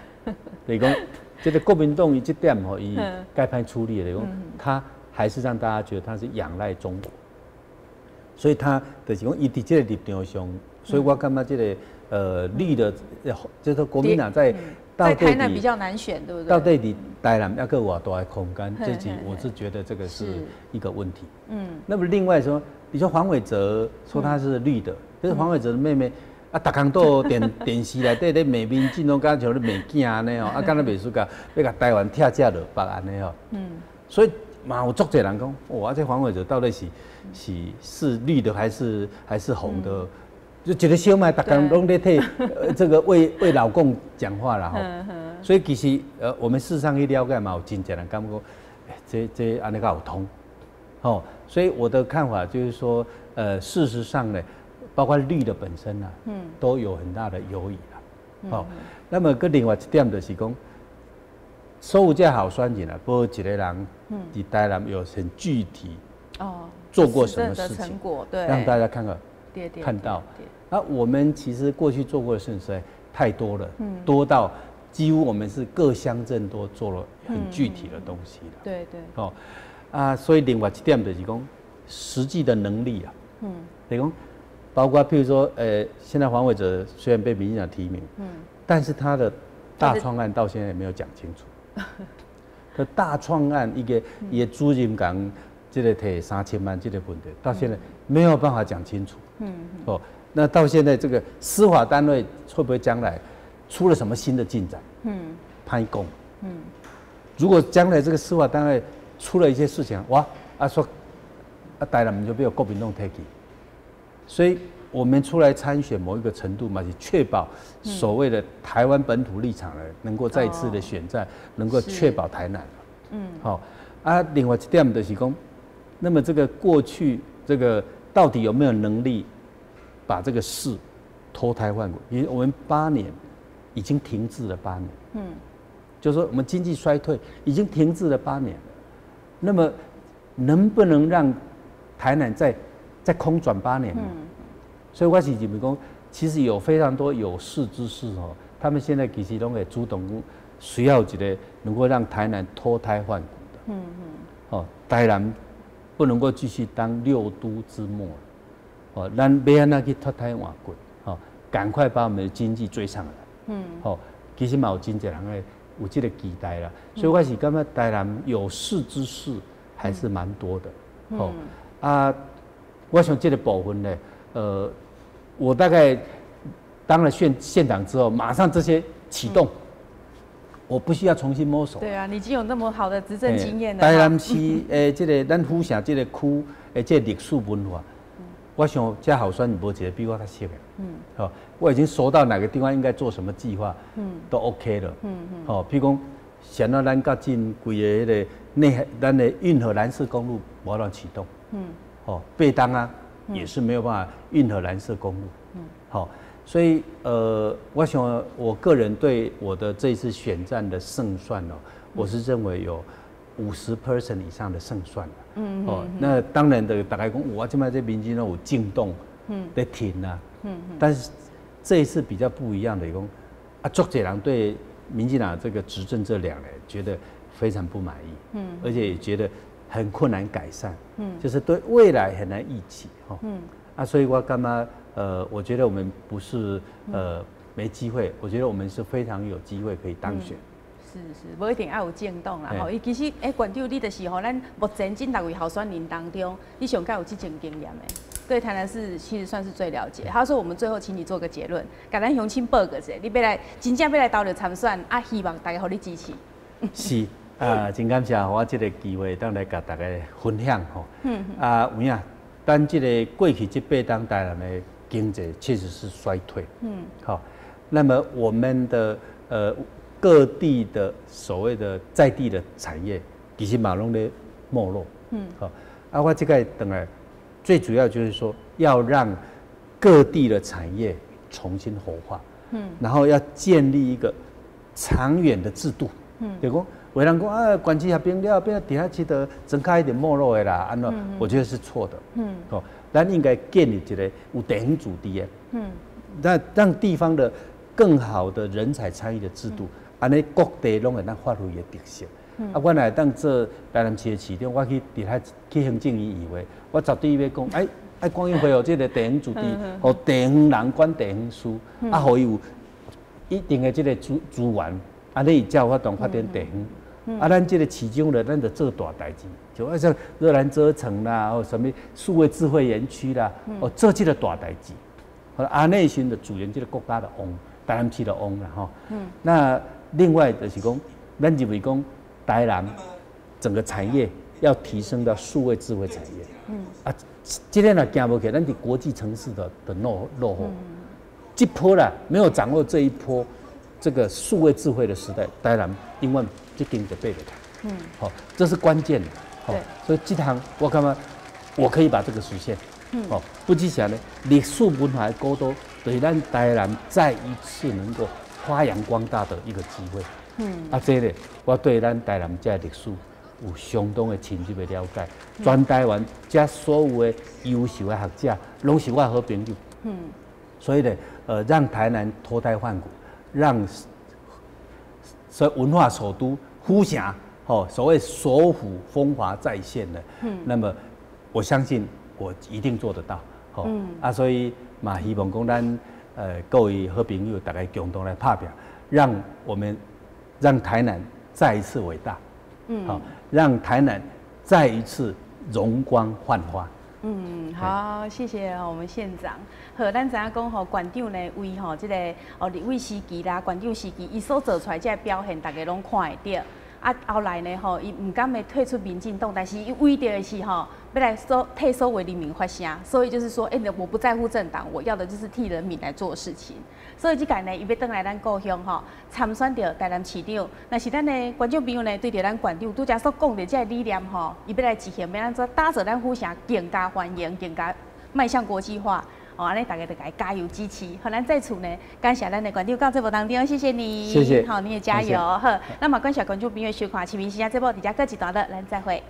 Speaker 2: 就是講，這個國民黨伊這點吼，伊該歹處理的，講，他還是讓大家覺得他是仰賴中國，所以他就是講，伊佇這個立場上，所以我感覺這個綠的，就是國民黨在。
Speaker 1: 在台南比較難選，對不對？
Speaker 2: 到底佇台南猶閣有偌大的空間，這是我是覺得這個是一個問題。那麼另外說，你說黃偉哲說他是綠的，可是黃偉哲的妹妹啊，逐工都電視內底咧罵民進黨，敢像咧罵囝按呢吼，啊，敢若袂輸共欲共台灣拆食落腹按呢吼。所以嘛有足濟人講，哇，這黃偉哲到底是綠的還是紅的？就一個小麥，逐工攏咧替這個為老共講話啦吼。所以其實我們事實上去了解嘛，有真濟人感覺講，這按呢敢有通？吼，所以我的看法就是說，事實上呢，包括綠的本身呢，都有很大的猶疑啦。好，那麼閣另外一點就是講，所有這候選人啊，無一個人佇台南有很具體做過什麼事情，讓大家看看，看到。那我們其實過去做過的事情實在太多了，多到幾乎我們是各鄉鎮都做了很具體的東西了。哦，啊，所以另外一點就是講，實際的能力啊，等於講，包括譬如說，現在黃偉哲雖然被民進黨提名，但是他的大創案到現在也沒有講清楚。他大創案一個也主任講這個提3000萬這個問題，到現在沒有辦法講清楚。哦，那到現在這個司法單位會不會將來出了什麼新的進展？歹講。如果將來這個司法單位出了一些事情，哇，啊說，啊台南就被國民黨提去，所以我們出來參選某一個程度嘛，是確保所謂的台灣本土立場呢，能夠再次的選戰，能夠確保台南。好，啊，另外一點就是講，那麼這個過去這個到底有沒有能力把這個市脫胎換骨？因為我們八年已經停滯了八年，就是說我們經濟衰退已經停滯了八年了，那麼能不能讓台南再空轉八年呢？所以我是認為講，其實有非常多有識之士哦，他們現在其實攏會主動講，需要一個能夠讓台南脫胎換骨的。哦，台南不能夠繼續當六都之末。哦，咱欲按怎去脫胎換骨？哦，趕快把我們的經濟追上來。好，其實嘛有真濟人會有這個期待啦。所以我是感覺台南有識之士還是蠻多的。哦，啊，我想這個部分呢，我大概當了縣長之後，馬上這些啟動，我不需要重新摸索。
Speaker 3: 對啊，你已經有那麼好的執政經驗了。
Speaker 2: 台南市的這個咱府城這個區的這個歷史文化，我想這候選人無一個比我較熟的。好，我已經熟到哪個地方應該做什麼計劃，都 OK 了。好，譬如講，現在咱較近規個彼個內海，咱的運河藍色公路無法度啟動。哦，八冬啊，也是沒有辦法運河藍色公路。好，所以我想我個人對我的這次選戰的勝算哦，我是認為有50% 以上的勝算。哦，那當然的，大家講我這擺這民進黨有政黨，在挺啊。但是這一次比較不一樣的，講啊，足濟人對民進黨這個執政這2年覺得非常不滿意。而且也覺得很困難改善。就是對未來很難預期。哈。啊，所以我感覺？我覺得我們不是沒機會，我覺得我們是非常有機會可以當選。
Speaker 3: 是是，無一定愛有政黨啦。吼，伊其實欸，縣長你就是吼，咱目前這六位候選人當中，你上較有執政經驗的，對台南市其實算是最了解。他說，我們最後請你做個結論，共咱鄉親報告一下，你欲來真正欲來投入參選，啊，希望大家予你支持。
Speaker 2: 是啊，真感謝我這個機會，當來共大家分享吼。啊，有影，咱這個過去這八冬台南的經濟確實是衰退。好，那麼我們的各地的所謂的在地的產業，其實嘛攏咧沒落。好，啊，我這個轉來，最主要就是說要讓各地的產業重新活化。然後要建立一個長遠的制度。就講，有人講啊，縣市合併了，變佇遐佚佗，莊跤一定沒落的啦，按怎？我覺得是錯的。哦，咱應該建立一個有地方自治的。讓地方的更好的人才參與的制度，按呢各地攏會當發揮伊的特色。啊，我若會當做台南市的市長，我去佇遐去行政院議會，我絕對欲講，哎，愛趕緊恢復這個地方自治，予地方人管地方事，啊，予伊有一定的這個資源，按呢伊才有法度發展地方。啊，咱這個市長咧，咱就做大代誌，就愛像熱蘭遮城啦，或啥物數位智慧園區啦，哦，做這個大代誌。按呢時就自然這个國家就旺，台南市就旺啦吼。那另外就是講，咱認為講台南整個產業要提升到數位智慧產業。啊，這个若行無去，咱佇國際城市的落後。這波啦，沒有掌握這一波這個數位智慧的時代，台南永遠這經濟爬袂起。好，這是關鍵的。好，所以這項我感覺我可以把這個實現。哦，不只是按呢，歷史文化的古都，就是咱台南再一次能夠發揚光大的一個機會。啊，這个我對咱台南這個歷史有相當的深入的了解。全台灣這所有的優秀的學者，攏是我的好朋友。所以呢，讓台南脫胎換骨，讓所以文化首都府城，吼，所謂首府風華再現的。那麼我相信我一定做得到，吼，啊，所以嘛，希望講咱各位好朋友，大家共同來拍拚，讓我們讓台南再一次偉大，好，讓台南再一次容光煥發。
Speaker 1: 嗯，好，謝謝我們縣長。好，咱知影講吼，縣長呢為吼這個哦立委時期啦，縣長時期，伊所做出來這个表現，大家攏看會著。啊，後來呢吼，伊毋甘欲退出民進黨，但是伊為著的是吼，欲來替所有人民發聲，所以就是說，欸，我不在乎政黨，我要的就是替人民來做事情。所以這屆呢，伊欲轉來咱故鄉吼，參選著台南市長。若是咱的觀眾朋友呢，對著咱縣長拄才所講的這个理念吼，伊欲來執行，欲按怎打造咱府城更加繁榮，更加邁向國際化。哦，按呢大家就共伊加油支持。好，咱再次呢，感謝咱的縣長到節目當中，謝謝你，
Speaker 2: 謝謝，
Speaker 1: 好，你也加油。好，那麼感謝觀眾朋友收看《市民時間》節目，佇遮閣一段落，咱再會。